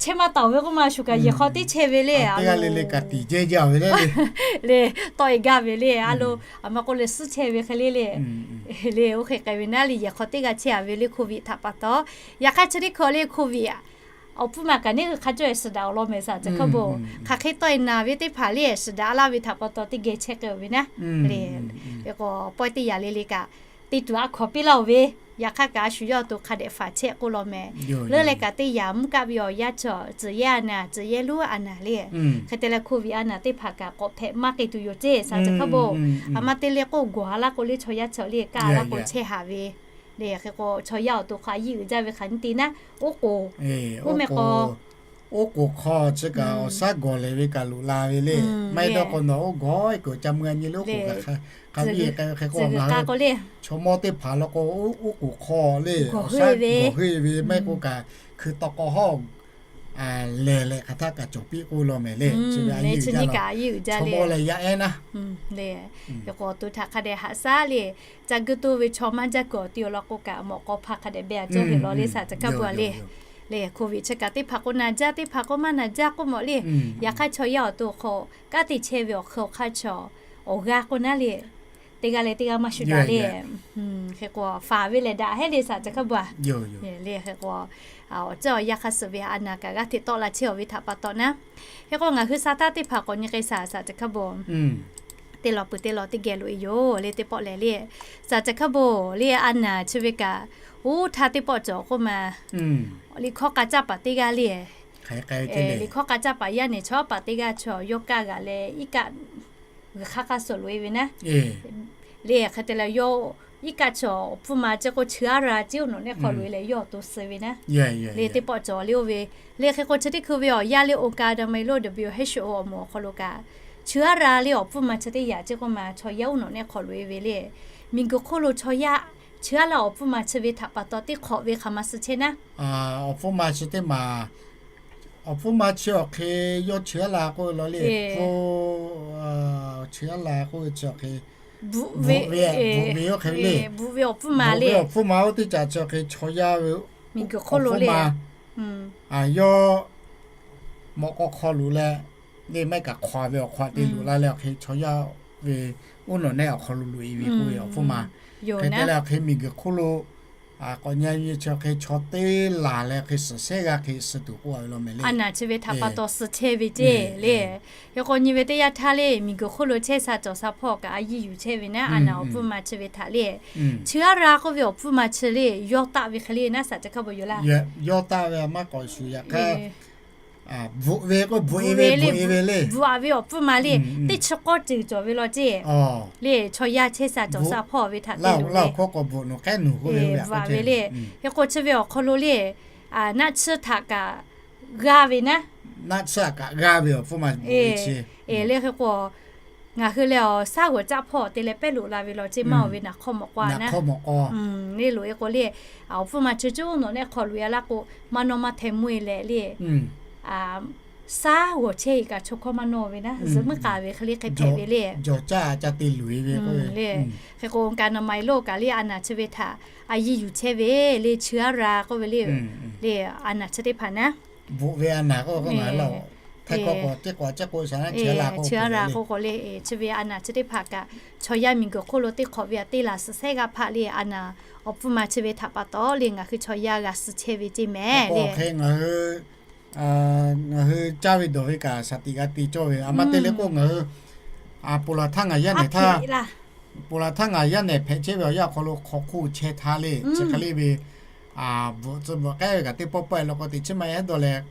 chehˇ maˇ taˍ ve k'oˆ ma shu kaꞈ yehˬ hk'aw teˇ chehˇ ve le. Teˇ g'aˇ le le kaꞈ tiˍ jehˇ jaˇ ve le le, tawˆ e gaˇ ve le. A lo, aˬ ma k'oˆ leh suhˉ chehˇ ve hk'e le le. Le oˇ hk'e k'ai ve naˉ le yehˬ hk'aw teˇ g'aˇ chehˇ a ve le โควิด htaꞈ pa taw. Yaꞈ hk'aˇ chi teˇ hkui le โควิด awˬ hpfuhˇ ma kaꞈ neˇ hui hk'a cawˇ e suhˍ daꞈ awˬ lawn mehˍ saˍ chi hk'a bo. Hk'aˬ hk'e tawˆ e naˍ ve teˇ hpaˍ le suhˍ daꞈ laˇ ve htaꞈ pa taw teˇ geh chehˇ k'ai oˬ ve naˉ le. Hk'e k'o pawehˇ teˇ yaꞈ le le kaꞈ, teˇ tuˬ a hkaw piˇ laˇ oˬ ve, yaꞈ hk'aˇ kaꞈ a shu yawˇ awˬ to hk'a dehꞈ faˍ chehˇ k'oˆ law mehˍ. Leuˉ leh kaꞈ teˇ yaꞈ mvuhˇ kaˆ ve awˬ yanˇ chaw tcuhˬ yehˇ a naˍ, tcuhˬ yehˇ luˉ a naˍ le. Hk'e te leh โควิด a naˍ teˇ hpaˍ kaꞈ k'awꞈ hpehꞈ maˇ k'ai tuˬ yoˬ ceˇ saˍ chi hk'a bo. Aˬ ma te le k'oˆ gawˬ a laˇ k'o le chaw yaˇ chaw le kaˇ a laˇ k'o chehˇ haˍ ve le. Hk'e k'o chaw yaˇ awˬ to hk'a yiˇ uiˍ jaˇ ve hk'aˬ nyi te naˉ, oˉ k'oˍ, oˇ meh k'o, oˉ k'oˍ hk'aw chi kaꞈ awˬ shaˉ gawˬ lehˬ ve kaꞈ loꞈ la ve le. Maˇ heˆ dawˇ k'o nawˬ oˇ gawˬ e kuiˬ ca mui a nyi le oˉ k'oˍ kaꞈ hk'a viˇ k'ai ve hk'e k'o ngaˬ hui chaw mawˇ teˇ hpaˍ law k'o oˉ k'oˍ hk'aw le awˬ shaˉ gawˬ heˆ ve maˇ heˆ k'o kaꞈ hkui taw k'aw hawˇ lehˬ leh hk'aˬ htaˇ kaꞈ cawˬ piˇ k'oˆ law mehˍ le. Chi ve a nyi uiˍ jaˇ law, chaw mawˇ leh yaˇ ehˉ naˉ. Hk'e k'o to htaꞈ hk'a dehꞈ haꞈ shaˉ le, ca geu to ve chaw maˇ jaˇ kuiˬ awˬ ti awˬ lawn k'o kaꞈ mawꞈ k'aw hpa hk'a dehꞈ beh a cawˇ ve law le saˍ chi hk'a bu a le. Le โควิด chi kaꞈ teˇ hpaˍ k'o naˍ jaˇ, teˇ hpaˍ k'o maˇ naˍ jaˇ k'oˆ mawˬ le. Yaꞈ hk'aˇ chaw yaˇ awˬ to hk'aw kanˉ te chehˇ ve awˬ hk'e awˬ hk'aˇ chaw awˬ g'aˇ k'o naˉ le, teˇ g'aˇ leh teˇ g'aˇ maˇ shuˍ daꞈ le. Hk'e k'o faˍ ve lehˬ daꞈ heˉ le saˍ chi hk'a bu a. Le hk'e k'o awˬ ceuˬ awˬ yanˇ hk'a suhˍ ve a naˍ kaꞈ g'aˇ hteꞈ tawˆ la chehˇ awˬ ve htaꞈ pa taw naˉ. Hk'e k'o ngaˬ hui sa taˇ teˇ hpaˍ k'awꞈ nyi k'ai saˍ saˍ chi hk'a bu teˇ law peuˬ teˇ law teˇ geh loꞈ e yoˬ le teˇ pawˆ lehˬ le. Saˍ chi hk'a bu le a naˍ chi ve kaꞈ, oˇ htaˇ teˇ pawˆ cawˬ k'oˆ ma, liꞈ hkawˇ k'a caˇ paˍ teˇ g'aˇ le. Liꞈ hkawˇ k'a caˇ paˍ yaˇ nehˬ chaw paˍ teˇ g'aˇ chaw yawˇ kaˇ g'aꞈ leh iˉ kaˆ g'uiˬ hk'aˇ k'aˇ suhˍ loꞈ e ve naˉ. Le hk'e te leh yawˇ iˉ kaˆ chaw awˬ hpfuhˇ ma chi k'o chi a ra ciˉ oˇ nawˬ nehˆ hk'aw loꞈ e leh yawˇ awˬ to suh ve naˉ. Le teˇ pawˆ cawˬ le oˇ ve, le hk'e k'o chi teˇ hkui ve awˬ yanˇ le องค์การอนามัยโลก WHO awˬ moˍ awˬ hk'aw lo kaꞈ, chi a ra le awˬ hpfuhˇ ma chi teˇ yaꞈ chi k'oˆ ma chaw yaˇ oˇ nawˬ nehˆ hk'aw loꞈ e ve le. Miˬguiˬ hk'oˆ lo chaw yaˇ chi a la awˬ hpfuhˇ ma chi ve htaꞈ pa taw teˇ hk'awꞈ ve hk'aˬ ma suh chehˇ naˉ. Awˬ hpfuhˇ ma chi teˇ maˬ, awˬ hpfuhˇ ma chi awˬ hk'e yawˇ chi a la k'oˆ law le, chi a la k'oˆ ve chi awˬ hk'e bvuhꞈ ve, bvuhꞈ ve oˇ hk'e le, bvuhꞈ ve awˬ hpfuhˇ ma le, awˬ hpfuhˇ ma oˇ teˇ caꞈ chi awˬ hk'e chaw yaˇ ve miˬguiˬ hk'oˆ lo le, yawˇ mawꞈ k'aw hk'aw loꞈ leh, le maˇ heˆ kaꞈ hk'aw ve awˬ hk'aw te loꞈ la leh awˬ hk'e chaw yaˇ ve oˇ nawˬ nehˆ awˬ hk'aw lo loꞈ e ve k'oˆ ve awˬ hpfuhˇ ma. Hk'e te leh awˬ hk'e miˬguiˬ hk'oˆ lo k'awꞈ nyi a nyi chi awˬ hk'e chaw teˇ laˬ leh hk'e suhˍ shehˉ g'aˇ hk'e suh tuˬ k'oˆ a ve law mehˍ le. A naˍ chi ve htaꞈ pa taw suh chehˇ ve ceˇ le. Hk'e k'o nyi ve teˇ yanˇ htaˇ le miˬguiˬ hk'oˆ lo chehˇ sha cawˬ sha hpawˇ kaꞈ a yiˇ yuˬ chehˇ ve naˉ a naˍ awˬ hpfuhˇ ma chi ve htaꞈ le, chi a ra k'oˆ ve awˬ hpfuhˇ ma chi le yawˇ taˆ ve hk'e le naˉ saˍ chi hk'a bvuhꞈ yoˬ laˇ. Yawˇ taˆ ve maˇ k'awꞈ shuˍ yaꞈ hk'aˇ bvuhꞈ ve k'o bvuhꞈ e ve le, bvuhꞈ a ve awˬ hpfuhˇ ma le, teˇ chi k'awˇ ceuˬ cawˬ ve law ceˇ le. Chaw yaˇ chehˇ sha cawˬ sha hpawˇ ve htaꞈ te loˬ le, bvuhꞈ a ve le. Hk'e k'o chi ve awˬ hk'aw lo le, naˆ tsuhˇ htaꞈ kaꞈ g'aˇ ve naˉ, naˆ tsuhˇ htaꞈ kaꞈ g'aˇ ve awˬ hpfuhˇ ma le hk'e k'o Ngaˬ hui leh awˬ shaˉ g'awˬ caˆ hpawˇ te leh pehˇ loꞈ la ve law ceˇ maˇ oˬ ve naˬ hk'awˇ mawꞈ k'aw a naˉ. Neˇ loꞈ e k'o le, awˬ hpfuhˇ ma chi coˇ nawˬ nehˆ hk'aw loꞈ e laˇ k'o, maˇ nawˇ maˇ hteh mvuhˇ e leh le, shaˉ g'awˬ chehˇ e kaꞈ chaw hkawˇ maˇ nawˇ ve naˉ, zuhꞈ meuˇ k'a ve hk'e le hk'e hpehꞈ ve le. Jawˬ caˇ ca te loꞈ e ve k'o le, hk'e k'o ka naˬ ma e lo kaꞈ le a naˬ chi ve htaꞈ a yiˇ yuˬ chehˇ ve le, chi aˉ ra k'oˆ ve le, le a naˬ chi teˇ hpaˍ naˉ bvuhꞈ ve a naˬ k'o, chi aˉ ra k'oˆ k'o le, chi ve a naˬ chi teˇ hpaˍ kaꞈ chaw yaˇ miˬ guiˬ hk'oˆ lo teˇ hk'awꞈ ve a teˇ laˬ suhˍ shehˆ g'aˇ hpaˆ le a naˬ awˬ hpfuhˇ ma chi ve htaꞈ pa taw le ngaˬ hui chaw yaˇ g'a suh chehˇ ve ceˇ mehˍ le. Ngaˬ hui ngaˬ hui caˇ ve dawˬ ve kaꞈ shaˍ tiꞈ g'a te cawˇ ve. A ma te le k'o ngaˬ hui ponˬ laˬ htaˇ ngaˬ yaˇ nehˬ htaˇ, ponˬ laˬ htaˇ ngaˬ yaˇ nehˬ hpehꞈ chehˇ ve awˬ yanˇ awˬ hk'aw lo hk'aw hk'oˆ chehˇ htaˇ le, chi hk'e le ve bvuhꞈ tcuh bvuhꞈ k'ehˉ ve kaꞈ teˇ pawˆ pawˆ e law k'o teꞈ chiˉ maˇ yaˇ dawˇ leh,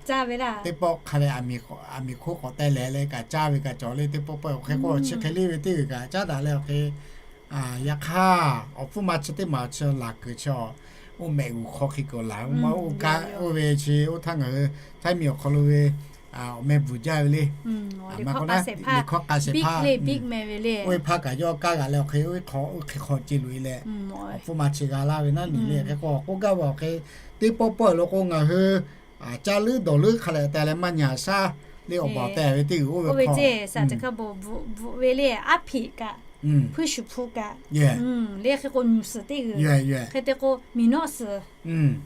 teˇ pawˆ hk'a leh aˬ miˍ hk'oˆ k'awꞈ teh leh leh kaꞈ caˇ ve kaꞈ cawˬ le, teˇ pawˆ pawˆ e awˬ hk'e k'o chi hk'e le ve teˇ g'uiˬ kaꞈ caˉ daꞈ leh awˬ hk'e yaꞈ hk'aˇ, awˬ hpfuhˇ ma chi teˇ maˬ chi laˬ kuiˬ chi, oˇ mehꞈ g'uˬ hk'aw hk'e kuiˬ laˬ ma oˇ kaˆ oˇ ve chi oˇ htaˇ ngaˬ hui Htaiˇ miˬ awˬ hk'aw lo ve awˬ meh bvuhˬ jaˇ ve le. Liꞈ hkawˇ k'a shehˍ hpaˇ, oˇ ve hpaˇ kaꞈ yawˇ kaˇ g'aꞈ leh awˬ hk'e oˇ hk'e hk'aw ce loꞈ e leh, awˬ hpfuhˇ ma chi g'a laˇ ve naˉ miˬ le. Hk'e k'o k'oˆ gaˇ ve awˬ hk'e, teˇ pawˆ pawˆ e law k'o ngaˬ hui caˇ leuˉ dawˬ leuˉ hk'a leh te leh maˇ nyi aꞈ shaˉ le awˬ baˬ te ve teˇ g'uiˬ oˇ ve hk'aw, bvuhꞈ ve le aˉ hpiꞈ kaꞈ, hpuiˇ shuˍ hpu kaꞈ le hk'e k'o nyuˬ suhˍ teˇ g'uiˬ, hk'e te k'o miˬ nawˆ suhˍ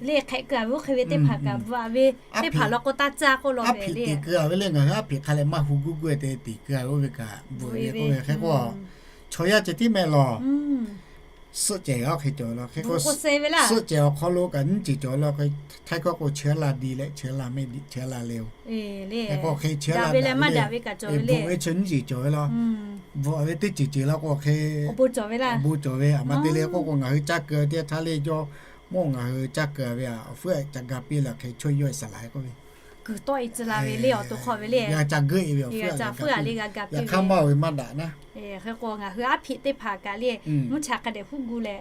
le hk'ehꞈ keu a ve oˇ hk'e ve teˇ hpaˍ kaꞈ bvuhꞈ a ve, teˇ hpaˍ law k'o taˇ caˇ k'oˆ law ve le. Aˉ hpiꞈ teꞈ keu a ve le ngaˬ hui aˉ hpiꞈ hk'a leh maˇ hu guˇ guˇ te teꞈ keu a ve oˇ ve kaꞈ bvuhꞈ ve k'oˆ ve hk'e k'o, chaw yaˇ ceh tiˉ mehˆ law. Suhˆ cehˬ g'a hk'e cawˬ ve law hk'e k'o, suhˆ cehˬ awˬ hk'aw lo kaꞈ nyiˇ ceuˬ cawˬ ve law hk'e, Htaiˇ hkawˇ k'o chi aˉ la di leh chi aˉ la mehˆ di chi aˉ la le oˬ. Hk'e k'o hk'e chi aˉ la ve leh maˇ daꞈ ve kaꞈ cawˬ ve le. Bvuhꞈ ve chi nyiˇ ceuˬ cawˬ ve law. Bvuhꞈ ve teˇ ceuˬ ceuˬ law k'o hk'e awˬ bon cawˬ ve, aˬ ma te le k'oˆ k'o ngaˬ hui caˇ keu teˇ htaˇ le jawˇ mawˇ ngaˬ hui caˇ keu ve a awˬ hpfuhˇ ca ga piˇ leh hk'e chaw yawˇ e saˍ laˍ k'oˆ ve kuiˬ tawˆ e tcuh la ve le awˬ to hk'aw ve le. G'a ca geuˆ e ve awˬ hpfuhˇ a le g'a ga piˇ ve. Yaꞈ hk'aˇ maˇ ve maˇ daꞈ naˉ. Hk'e k'o ngaˬ hui aˉ hpiꞈ teˇ hpaˍ kaꞈ le mvuhˇ cha hk'a dehꞈ huˉ gu leh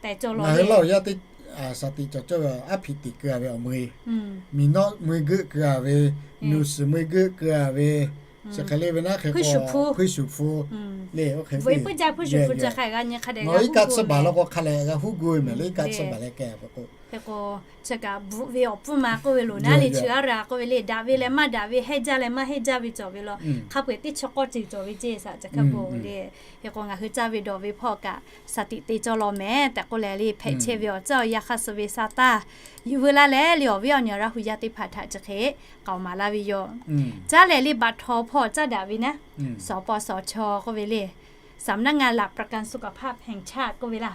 tehꞈ cawˬ law ve. Ngaˬ hui lawˇ yaˇ teˇ shaˍ tiꞈ cawˬ cawˇ ve aˉ hpiꞈ teꞈ keu a ve awˬ mui, miˬ nawˆ mui geuˆ keu a ve, nuˬ suhˍ mui geuˆ keu a ve, chi hk'e le ve naˉ hk'e k'o hpuiˇ shuˍ hpu le oˇ hk'e ve, hpuiˇ shuˍ hpu chi hk'a g'a nyi hk'a dehꞈ g'a huˉ gu ve mehˍ le. Iˉ kaˆ tsuhˇ baˬ law k'o hk'a leh g'a huˉ gu ve mehˍ le, iˉ kaˆ tsuhˇ baˬ leh keh ve k'o. Hk'e k'o chi kaꞈ bvuhꞈ ve awˬ hpfuhˇ ma k'oˆ ve loˬ naˉ le chi aˉ ra k'oˆ ve le daꞈ ve leh maˇ daꞈ ve, hehnˇ jaˇ leh maˇ hehnˇ jaˇ ve cawˬ ve law. Hk'a peu-eˬ teˇ chi k'awˇ ceuˬ cawˬ ve ceˇ shaˍ ca hkaˇ bon le. Hk'e k'o ngaˬ hui caˇ ve dawˬ ve hpawˇ kaꞈ shaˍ tiꞈ te cawˇ law mehˍ tehꞈ k'oˆ leh le hpehꞈ chehˇ ve awˬ tcuhˇ awˬ yanˇ hk'aˇ suh ve sa taˇ yuˬ veu laˇ leh le awˬ viˉ awˬ nyi Laˇ hu yaˇ teˇ hpaˍ htaꞈ chi hk'e k'aoˍ maˍ laˇ ve yoˬ. Caˉ leh le baꞈ htaw hpawˇ caˉ daꞈ ve naˉ, สปสช k'oˆ ve le, สำนักงานหลักประกันสุขภาพแห่งชาติ k'oˆ ve laˇ.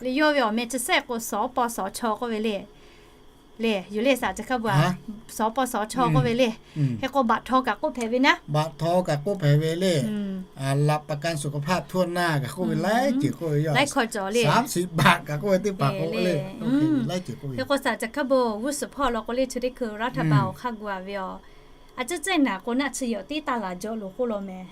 Le yawˇ ve awˬ meh chi sehˆ k'o สปสช k'oˆ ve le. Le yuˬ le shaˍ ca hkaˇ bon a, สปสช k'oˆ ve le. Hk'e k'o baꞈ htaw kaꞈ k'oˆ hpehꞈ ve naˉ, baꞈ htaw kaꞈ k'oˆ hpehꞈ ve le. หลักประกันสุขภาพทั่วหน้า kaꞈ k'oˆ ve laiˉ ceuˬ k'oˆ ve yoˬ. สามสิบ บาท kaꞈ k'oˆ ve teˇ hpaˍ k'o le, laiˉ ceuˬ k'oˆ ve. Hk'e k'o shaˍ ca hkaˇ bon g'uˇ suhˍ hpawˇ law k'o le chi teˇ hkui รัฐบาล awˬ hk'aˇ gu a ve a, a ciˉ cehˇ naˍ k'o naˆ tsuhˇ yehˬ awˬ teˇ taˇ laˬ jaw loˬ k'oˆ law mehˍ.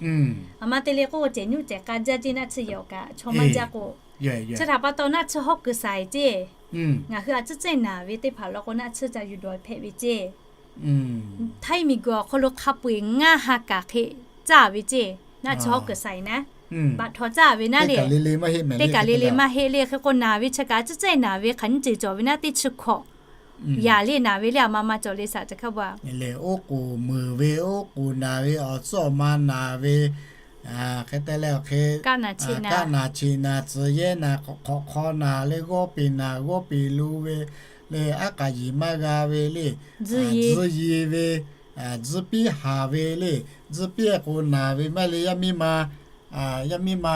A ma te le k'oˆ cehˬ nyuˆ cehˬ k'a jaˇ ceˇ naˆ tsuhˇ yehˬ awˬ kaꞈ chaw maˇ jaˇ k'o, chi htaꞈ pa taw naˆ tsuhˇ hawˉ kuiˬ saiˍ ceˇ. Ngaˬ hui a ciˉ cehˇ naˍ ve teˇ hpaˍ law k'o naˆ tsuhˇ ca yuˬ dawˬ hpehꞈ ve ceˇ. Htaiˇ miˬ guiˬ awˬ hk'aw lo hk'a peu-eˬ ngaˇ ha kaꞈ hk'e caˇ ve ceˇ. Naˆ tsuhˇ hawˉ kuiˬ saiˍ naˉ, baꞈ htaw caˇ ve naˉ le, teˇ kaˬ le le maˇ heˆ le. Hk'e k'o naˍ ve chi kaꞈ a ciˉ cehˇ naˍ ve hk'aˬ nyiˇ ceuˬ cawˬ ve naˉ teˇ chi hkawꞈ yaꞈ le naˍ ve le a ma ma cawˬ le shaˍ ca hkaˇ bon a. Oˉ k'oˍ meuˍ ve, oˉ k'oˍ naˍ ve, awˬ tcuhˉ awˬ ma naˍ ve, hk'e te leh awˬ hk'e, kaˆ naˍ cheꞈ naˍ, tcuh yehˇ naˍ, hk'awꞈ hk'awꞈ hk'aw naˍ le, g'awˇ peˬ naˍ g'awˇ peˬ lo ve le, aˉ k'aˍ yiˍ maˇ g'a ve le, tcuhˇ yi ve, tcuhˇ piˉ haˍ ve le, tcuhˇ piˉ k'o naˍ ve maˇ le, yaˇ miˇ ma, yaˇ miˇ ma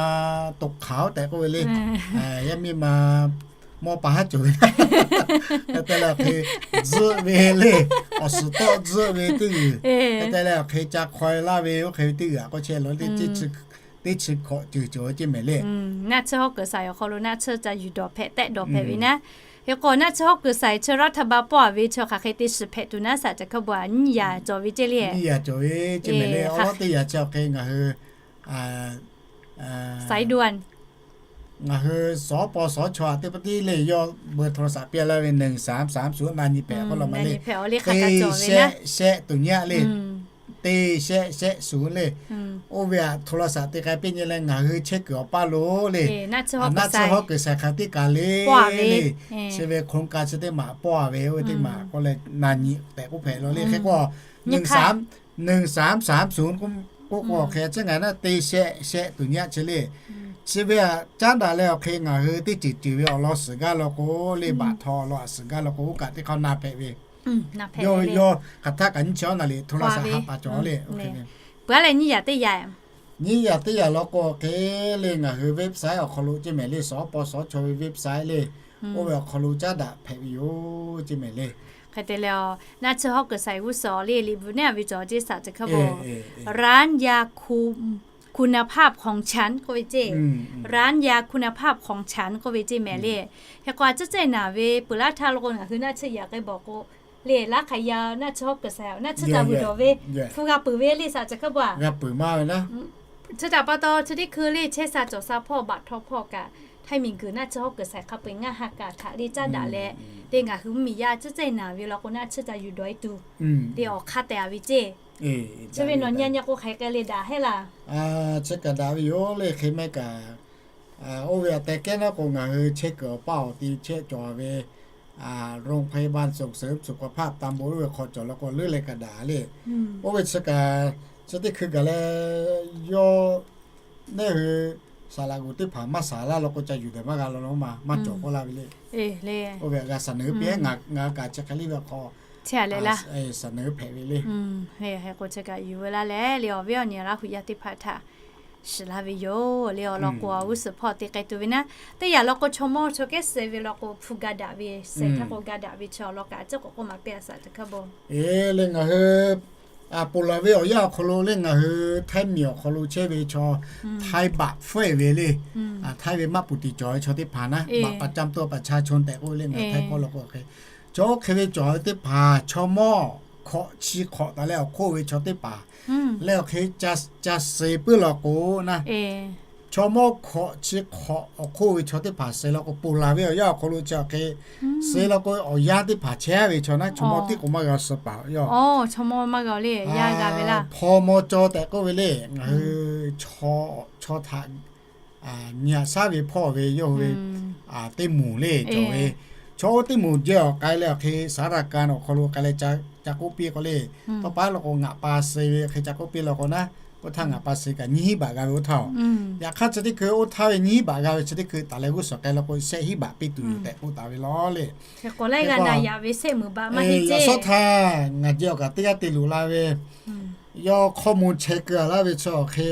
toꞈ hk'aˍ oˉ tehꞈ k'oˆ ve le, yaˇ miˇ ma mawˇ pa haˉ cawˬ ve, hk'e te leh awˬ hk'e tcuhˇ ve le, awˬ suhˍ tawˆ tcuhˇ ve teˇ g'uiˬ, hk'e te leh awˬ hk'e ca hk'aw e laˇ ve oˇ hk'e ve teˇ g'uiˬ a k'o chehˇ law le, teˇ chi hkawꞈ ceuˬ cawˬ ve ceˇ mehˍ le. Naˆ tsuhˇ hawˉ kuiˬ saiˍ awˬ hk'aw lo naˆ tsuhˇ ca yuˬ dawˬ hpehꞈ tehˆ dawˬ hpehꞈ ve naˉ. Hk'e k'o naˆ tsuhˇ hawˉ kuiˬ saiˍ chi รัฐบาล pawˆ a ve chi hk'aˬ hk'e te shiˍ hpehꞈ tuˬ naˉ shaˍ ca hkaˇ bon a nyiˇ yaꞈ cawˬ ve ceˇ le. Nyiˇ yaꞈ cawˬ ve ceˇ mehˍ le. Awˉ lawˉ teˇ yaꞈ chi awˬ hk'e ngaˬ hui สายด่วน ngaˬ hui สปสช a teˇ pa tiˉ le yawˇ เบอร์โทรศัพท์ piˇ laˇ ve หนึ่งสามสามศูนย์ na nyi hpehꞈ k'oˆ law ma le. Teˇ shehˆ shehˆ tuˬ nyi a le. teˇ shehˆ shehˆ shuˍ le. Oˇ ve aꞈ โทรศัพท์ te k'ai piˇ nyi leh ngaˬ hui chehˇ kuiˬ awˬ paˇ lo le, naˆ tsuhˇ hawˉ kuiˬ shaiˍ hk'aˬ teˇ kaˬ le le, chi ve โครงการ chi teˇ maˬ pawˇ a ve oˇ ve teˇ maˬ k'oˆ leh na nyi tehꞈ k'oˆ hpehꞈ la le. Hk'e k'o, หนึ่งสามสามศูนย์ k'oˆ k'o hk'e chi ngaˬ naˆ teˇ shehˆ shehˆ tuˬ nyi aꞈ chi le. Chi ve aꞈ caˉ daꞈ leh awˬ hk'e ngaˬ hui teˇ ceuˬ ceuˬ ve awˬ lawn suhˍ gaˇ law k'o le, baꞈ htaw awˬ lawn a suhˍ gaˇ law k'o, oˇ kaꞈ teˇ hk'aˇ na hpehꞈ ve. Yawˇ hk'aˬ htaˆ kaꞈ nyiˇ chi awˉ naˍ liꞈ โทรศัพท์ haꞈ pa cawˬ le. Peuˬ aˉ leh nyiˇ yaꞈ teˇ yaꞈ, nyiˇ yaꞈ teˇ yaꞈ law k'o hk'e le, ngaˬ hui website awˬ hk'aw lo ceˇ mehˍ le, suhˍ awˉ paw suhˍ awˉ chaw ve website le, oˇ ve awˬ hk'aw lo caˉ daꞈ hpehꞈ ve yoˬ ceˇ mehˍ le. Hk'e te leh, naˆ tsuhˇ hawˉ kuiˬ shaiˍ g'uˇ suhˍ le liꞈ bvuhꞈ neˉ a ve cawˬ ceˇ saꞈ teꞈ hk'aˇ ร้านยาคุณภาพของฉัน k'oˆ ve ceˇ, ร้านยาคุณภาพของฉัน k'oˆ ve ceˇ mehˍ le. Hk'e k'o a ciˉ cehˇ naˍ ve peuˬ laˇ htaˇ law k'o ngaˬ hui naˆ tsuhˇ yaꞈ k'ai bawˬ k'o le, laˇ hk'aˬ yaˇ naˆ tsuhˇ hawˉ kuiˬ shaiˍ naˆ tsuhˇ ca vuiˬ dawˬ ve, hpu g'a peuˬ ve le saꞈ teꞈ hk'aˇ pa g'a peuˬ maˇ ve naˉ. Chi htaꞈ pa taw chi teˇ hkui le chehˇ sha cawˬ sha hpawˇ baꞈ htaw hpawˇ kaꞈ, htaiˇ miˬ guiˬ naˆ tsuhˇ hawˉ kuiˬ shaiˍ hk'a peu-eˬ ngaˇ ha kaꞈ htaꞈ le caˉ daꞈ leh, le ngaˬ hui mvuhˇmiˬ yaˇ ciˉ cehˇ naˍ ve law k'o naˆ tsuhˇ ca yuˬ dawˬ e tuˬ le awˬ hk'aˇ tehꞈ a ve ceˇ. Chi ve nawˬ nyi nyi k'o hk'aˬ hk'e le daꞈ heˆ laˇ. Chi kaꞈ daꞈ ve yoˬ le hk'e mehˆ kaꞈ. Oˇ ve aꞈ tehˬ kehˉ naˉ k'o ngaˬ hui chehˇ kuiˬ awˬ paˇ awˬ ti chehˇ cawˬ ve โรงพยาบาลส่งเสริมสุขภาพตำบล oˇ ve hk'aw cawˬ law k'o leuˉ leh kaꞈ daꞈ le. Oˇ ve chi kaꞈ chi teˇ hkui gaˬ leh yawˇ neˇ hui saˍ laꞈ g'oˍ teˇ hpaˍ maˇ saˍ laˇ law k'o ca yuˬ dehˬ maˇ g'a law law ma maˇ cawˬ k'oˆ laˇ ve le. Oˇ ve g'a saˍ naˍ hui piˇ ngaˬ kaꞈ chi hk'e le ve hk'aw saˍ naˍ hui hpehꞈ ve le. Hk'e k'o chi kaꞈ yuˬ ve laˇ leh le awˬ viˉ awˬ nyi Laˇ huˍ yaˇ teˇ hpaˍ htaꞈ shiˍ laˇ ve yoˬ le. Awˬ lawn k'o awˬ g'uˇ suhˍ hpawˇ te k'ai tuˬ ve naˉ, teˇ yaꞈ law k'o chaw mawˇ chaw kehˉ suh ve law k'o hpu ga daꞈ ve, suh htaˇ k'o ga daꞈ ve chi awˬ lawn kaꞈ ciˉ k'awꞈ k'oˆ maˍ piˇ a saˍ teꞈ hk'aˇ bon. E le ngaˬ hui aˬ poˬ laˬ ve awˬ yanˇ awˬ hk'aw lo le ngaˬ hui htaiˇ miˬ awˬ hk'aw lo chehˇ ve chaw htaiˇ baꞈ hpfuhˆ e ve le. Htaiˇ ve maˆ puˍ tiˍ cawˬ ve chaw teˇ hpaˍ naˉ baꞈ pa camˇ tuˇ pa cha chon tehꞈ k'oˆ ve le ngaˬ htaiˇ kawˇ law k'o hk'e, chaw oˇ hk'e ve cawˬ ve teˇ hpaˍ chaw mawˇ hkawꞈ chi hk'awꞈ taˍ leh awˬ hk'oˆ ve chaw teˇ hpaˍ leh awˬ hk'e ca suh puiˉ law k'o naˉ, chaw mawˇ hkawꞈ chi hk'awꞈ awˬ hk'oˆ ve chaw teˇ hpaˍ suh law k'o poˬ laˬ ve awˬ yanˇ awˬ hk'aw lo chi awˬ hk'e suh law k'o awˬ yanˇ teˇ hpaˍ chehˇ ve chaw naˉ chaw mawˇ tiˉ k'o maˇ g'a suh paˍ yoˬ. Hpaw maw caw tehꞈ k'oˆ ve le ngaˬ hui chaw htaꞈ nyi aꞈ shaˉ ve hpawˇ ve yawˇ hui ve teˇ moˍ le cawˬ ve. Chaw oˇ teˇ moˍ jehˇ awˬ k'ai leh awˬ hk'e saˍ laꞈ ka awˬ hk'aw lo k'ai leh ca k'oˆ piˇ k'o le, tawˇ pa law k'o ngaˬ pa suh ve hk'e ca k'oˆ piˇ law k'o naˉ, oˇ htaˇ ngaˬ pa suh kaꞈ nyiˇ hinˉ baꞈ g'a ve oˇ htaˇ. Yaꞈ hk'aˇ chi teˇ hkui oˇ htaˇ ve nyiˇ hinˉ baꞈ g'a ve chi teˇ hkui taˍ leh g'uˇ suhˍ k'ai law k'o shehˆ hinˉ baꞈ piˇ tuˬ yoˬ tehꞈ k'oˆ taˍ ve law le. Hk'e k'o laiˉ g'a na yaꞈ ve shehˆ meunˍ baꞈ maˇ heˆ ceˇ. Yaꞈ sawˉ htaˇ ngaˬ jehˇ awˬ kaꞈ teˇ g'aˇ te luˬ la ve yawˇ hkawˇ mvuh chehˇ keu a laˇ ve chi awˬ hk'e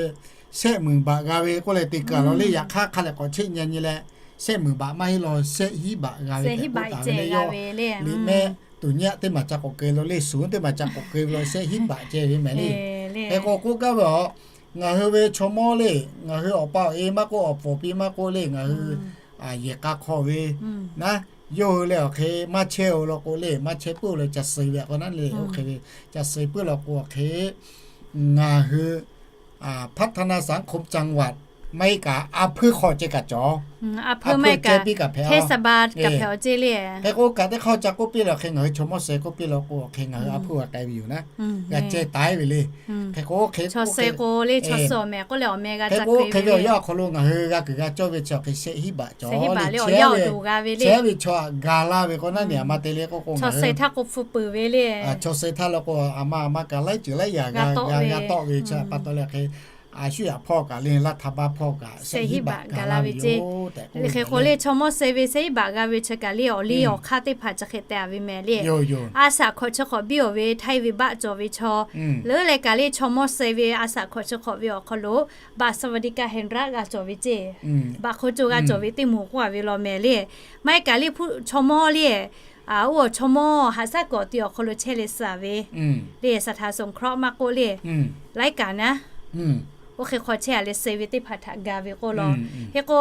shehˆ meunˍ baꞈ g'a ve k'oˆ leh te keu a law le. Yaꞈ hk'aˇ hk'a lehˬ k'awꞈ cheˆ nyi nyi leh shehˆ meunˍ baꞈ maˇ heˆ law shehˆ hinˉ baꞈ g'a ve tehꞈ k'oˆ taˍ ve le. Yawˇ liꞈ mehˆ tuˬ nyi aꞈ teˇ maˬ ca k'awꞈ keu law le, suˍ teˇ maˬ ca k'awꞈ keu ve law shehˆ hinˉ baꞈ ceh ve mehˍ le. Hk'e k'o k'oˆ gaˇ ve a, ngaˬ hui ve chaw mawˇ le, ngaˬ hui awˬ pa awˬ e maˇ k'oˆ awˬ pfuhˍ piˇ maˇ k'oˆ le ngaˬ hui yehˬ k'a hk'aw ve naˉ, yawˇ hui leh awˬ hk'e maˇ chehˇ-o law k'o le maˇ chehˇ puiˉ-o leh ca suh ve a k'o naˉ le, oˇ hk'e ve ca suh puiˉ law k'o awˬ hk'e ngaˬ hui พัฒนาสังคมจังหวัด maˇ heˆ kaꞈ a hpuiˇ hk'aw ceh kaꞈ cawˬ, a hpuiˇ ceh piˇ kaꞈ hpehꞈ a. Hk'e k'o kaꞈ teˇ hk'aˇ ca k'oˆ piˇ leh awˬ hk'e ngaˬ hui chaw mawˇ suh k'oˆ piˇ law k'o awˬ hk'e ngaˬ hui a hpuiˇ g'a k'ai ve yoˬ naˉ, g'a ceh taiˉ ve le. Hk'e k'o oˇ hk'e k'o hk'e ve awˬ yanˇ awˬ hk'aw lo ngaˬ hui g'a kuiˬ g'a cawˇ ve chi awˬ hk'e shehˆ hinˉ baꞈ cawˬ le. Chehˇ ve chaw aꞈ ga laˇ ve k'o naˉ, neˇ a ma te le k'oˆ k'o ngaˬ hui chaw suh htaˇ k'o hpu peuˬ ve le. Chaw suh htaˇ law k'o a ma a ma kaꞈ laiˉ ceuˬ laiˉ yaꞈ g'a tawˆ ve chi pa taw leh hk'e a shu yaꞈ hpawˇ kaꞈ le laˇ htaˇ baˆ hpawˇ kaꞈ shehˆ hinˉ baꞈ ga laˇ ve yoˬ tehꞈ k'oˆ. Hk'e k'o le chaw mawˇ suh ve shehˆ hinˉ baꞈ g'a ve chi kaꞈ le awˬ liˇ awˬ hk'aˇ teˇ hpaˍ chi hk'e te a ve mehˍ le. A shaꞈ hkawꞈ chi hk'awꞈ biˇ-oˬ ve htaiˇ ve baˆ cawˬ ve chaw leuˉ leh kaꞈ le chaw mawˇ suh ve a shaꞈ hkawꞈ chi hk'awꞈ ve awˬ hk'aw lo บัตรสวัสดิการแห่งรัฐ g'a cawˬ ve ceˇ, baꞈ hk'oˆ co g'a cawˬ ve teˇ moˍ k'oˆ a ve law mehˍ le. Maˇ heˆ kaꞈ le chaw mawˇ le, oˇ awˬ chaw mawˇ haꞈ shaˉ kawꞈ te awˬ hk'aw lo chehˇ leh suh ve le สถานสงเคราะห์ maˇ k'oˆ le, laiˉ kaꞈ naˉ, oˇ hk'e hk'aw chehˇ a leh suh ve teˇ hpaˍ htaꞈ ga ve k'oˆ law. Hk'e k'o